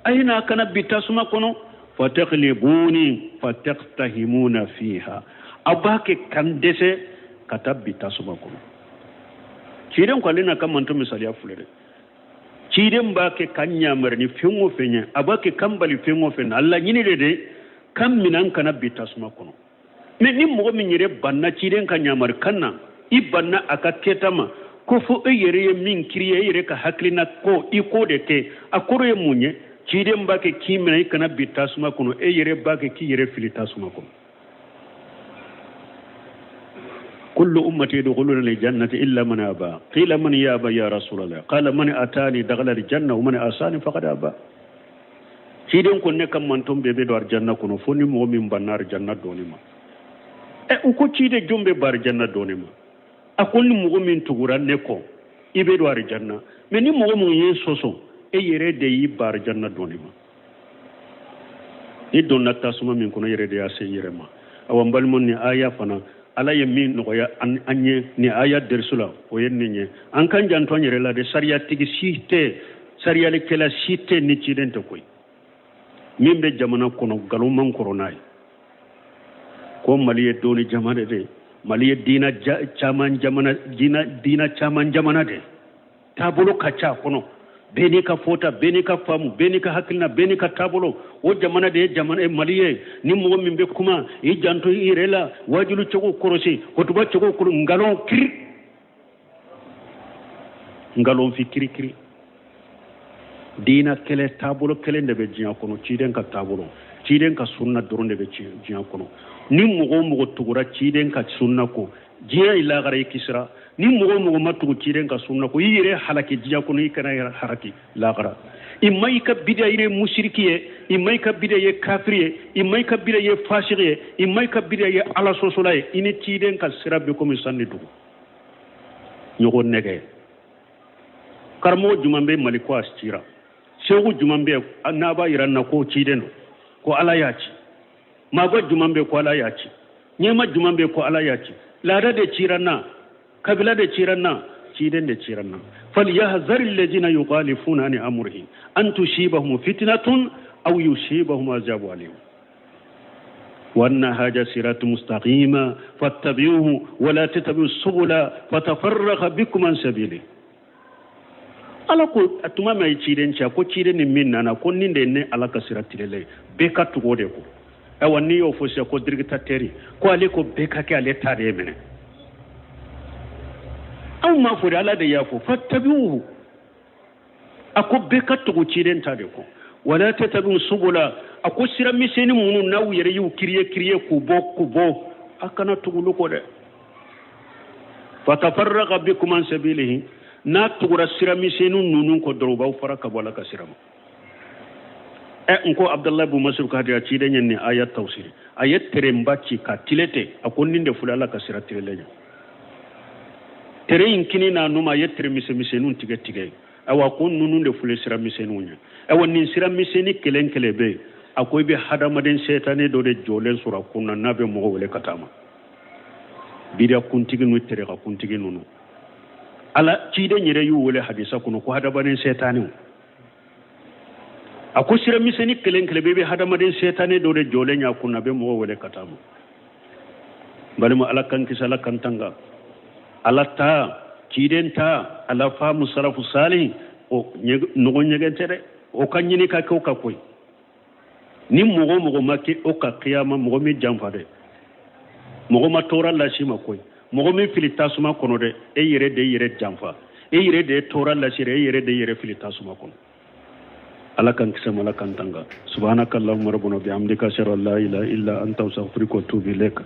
a ye n'a kana bi tasuma kɔnɔ. Fataglibuni fataqtahimuna fiha, aw b'a kɛ kan dɛsɛ ka taa bi tasuma kɔnɔ. Ciden ko ale n'a ka manto misaliya filɛ dɛ. Ciden b'a kɛ ka ɲamari ni fɛn o fɛn ye, a b'a kɛ kan bali fɛn o fɛn na, a laɲini de kan minan kana bi tasuma kɔnɔ. Mais ni mɔgɔ min yɛrɛ banna ciden ka ɲamari kan na, i banna a ka kɛta ma, ko fo e yɛrɛ ye min kiri ye, e yɛrɛ ka hakilina ko i k'o de kɛ, a kɔrɔ ye mun ye? Ciden b'a kɛ k'i minɛ i kana bi tasuma kɔnɔ, e yɛrɛ b'a kɛ k'i yɛrɛ fili tasuma kɔnɔ. Kullu ummati yadkhuluna aljannata illa man aba. Qila man yaba ya Rasulallah. Qala man atani dakhala aljanna wa man asani faqad aba. Ciden ko ne ka manton bɛɛ bɛ don arijanna kɔnɔ fo ni mɔgɔ min banna arijanna donni ma. Ɛ u ko ciden jɔn bɛ ban arijanna donni ma? A ko ni mɔgɔ min tugura ne kɔ i bɛ don arijanna, mais ni mɔgɔ min ye sɔsɔ e yɛrɛ de y'i ban arijanna donni ma. N'i donna tasuma min kɔnɔ yɛrɛ de y'a se i yɛrɛ ma. Awa n balimaw nin aya fana ala ye min nɔgɔya an ye nin aya derisu la o ye nin ye. An k'an janto an yɛrɛ la de, sariyatigi si tɛ, sariyalikɛla si tɛ ni ciden tɛ koyi. Min bɛ jamana kɔnɔ nkalon man kɔrɔ n'a ye ko mali ye dɔnni jamana de ye, mali ye diina caman jamana, diina caman jamana de, taabolo ka ca a kɔnɔ, bɛɛ n'i ka fɔta, bɛɛ n'i ka faamu, bɛɛ n'i ka hakilina, bɛɛ n'i ka taabolo. O jamana de ye jamana ye mali ye. Ni mɔgɔ min bɛ kuma i janto i yɛrɛ la, wajulu cogo kɔlɔsi, kutuba cogo kɔlɔsi, nkalon kiri, nkalon fi kiri kiri. Diina kelen, taabolo kelen de bɛ diɲɛ kɔnɔ, ciden ka taabolo, ciden ka sunna dɔrɔn de bɛ diɲɛ kɔnɔ. Ni mɔgɔ o mɔgɔ tugura ciden ka sunna kɔ, diɲɛ i lagara i kisira. Ni mɔgɔ o mɔgɔ ma tugu ciden ka sunna kɔ, i yɛrɛ halaki diɲɛ kɔnɔ, i kana yɛrɛ halaki lagara. I ma i ka bidiya i ye musiriki ye, i ma i ka bidiya ye kafiri ye, i ma i ka bidiya ye fasigi ye, i ma i ka bidiya ye ala sɔsɔla ye, i ni ciden ka sira bɛ komi san ni dugu ɲɔgɔn nɛgɛ. Karamɔgɔ jumɛn bɛ mali ko a cira? Seku jumɛn bɛ n'a b'a yira n na ko ciden don, ko ala y'a ci? Maaba jumɛn bɛ ko ala y'a ci? Ɲɛma jumɛn bɛ ko ala y'a ci? Laada de cira n na, kabila de cira n na, ciden de cira n na. Falyahzari alladhina yukhalifuna an amrihi an tusibahum fitnatun aw yusibahum azabu alim. Wa anna hadha siratu mustaqima fattabi'uhu wa la tattabi'u subula fatafarraqa bikum an sabili. Ala ko a tuma min a ye ciden ci, a ko ciden ni min nana ko nin de ye ne ala ka sira tilenlen ye, bɛɛ ka tugu o de kɔ. Ayiwa n'i y'o fɔ sisan ko dictateur, ko ale ko bɛɛ ka kɛ ale ta de ye minɛ. Anw m'a fɔ de, ala de y'a fɔ fattabi'uhu, a ko bɛɛ ka tugu ciden ta de kɔ. Wala tattabi'u subula, a ko sira misɛnnin minnu n'aw yɛrɛ y'u kiriye kiriye k'u bɔ k'u bɔ, a kana tugu olu kɔ dɛ. Fatafarraqa bikum an sabilihi, n'a tugura sira misɛnnin ninnu kɔ dɔrɔn u b'aw fara ka bɔ ala ka sira ma. Ɛ n ko abudalayi bun masudu ka hadisa ciden ye nin aya tafsiri, a ye terenba ci ka tile ten, a ko nin de filɛ ala ka sira tilenlen ye. Tere in kini n'a numan a ye tere misɛnmisɛnninw tigɛ tigɛ, ayiwa ko ninnu de filɛ sira misɛnninw ye. Ayiwa nin sira misɛnnin kelen kelen bɛ yen, a ko i bɛ hadamaden sɛtanɛ dɔ de jɔlen sɔrɔ a kun na n'a bɛ mɔgɔ wele ka taa ma. Bidiya kuntigi n'u tereka kuntigi ninnu, ala ciden yɛrɛ y'u wele hadisa kɔnɔ ko hadamaden sɛtanɛw. A ko sira misɛnnin kelen kelen bɛ i bɛ hadamaden sɛtanɛ dɔ de jɔlen y'a kun na a bɛ mɔgɔ wele ka taa ma. Balima, ala k'an kisi, ala k'an tanga. Ala ta, ciden ta, ala faamu salafu sali, o nɔgɔ ɲɛgɛn tɛ dɛ, o ka ɲini ka kɛ o ka koyi. Ni mɔgɔ o mɔgɔ ma kɛ o ka kiyama, mɔgɔ min janfa dɛ, mɔgɔ ma tɔɔrɔ las'i ma koyi, mɔgɔ min fili tasuma kɔnɔ dɛ, e yɛrɛ de yɛrɛ janfa, e yɛrɛ de ye tɔɔrɔ lase e yɛrɛ de yɛrɛ fili tasuma kɔnɔ. Ala k'an kisi, ala k'an tanga. Subhanaka allahumma rabbana bihamdika, ashhadu an la ilaha illa anta, astaghfiruka wa atubu ilaik.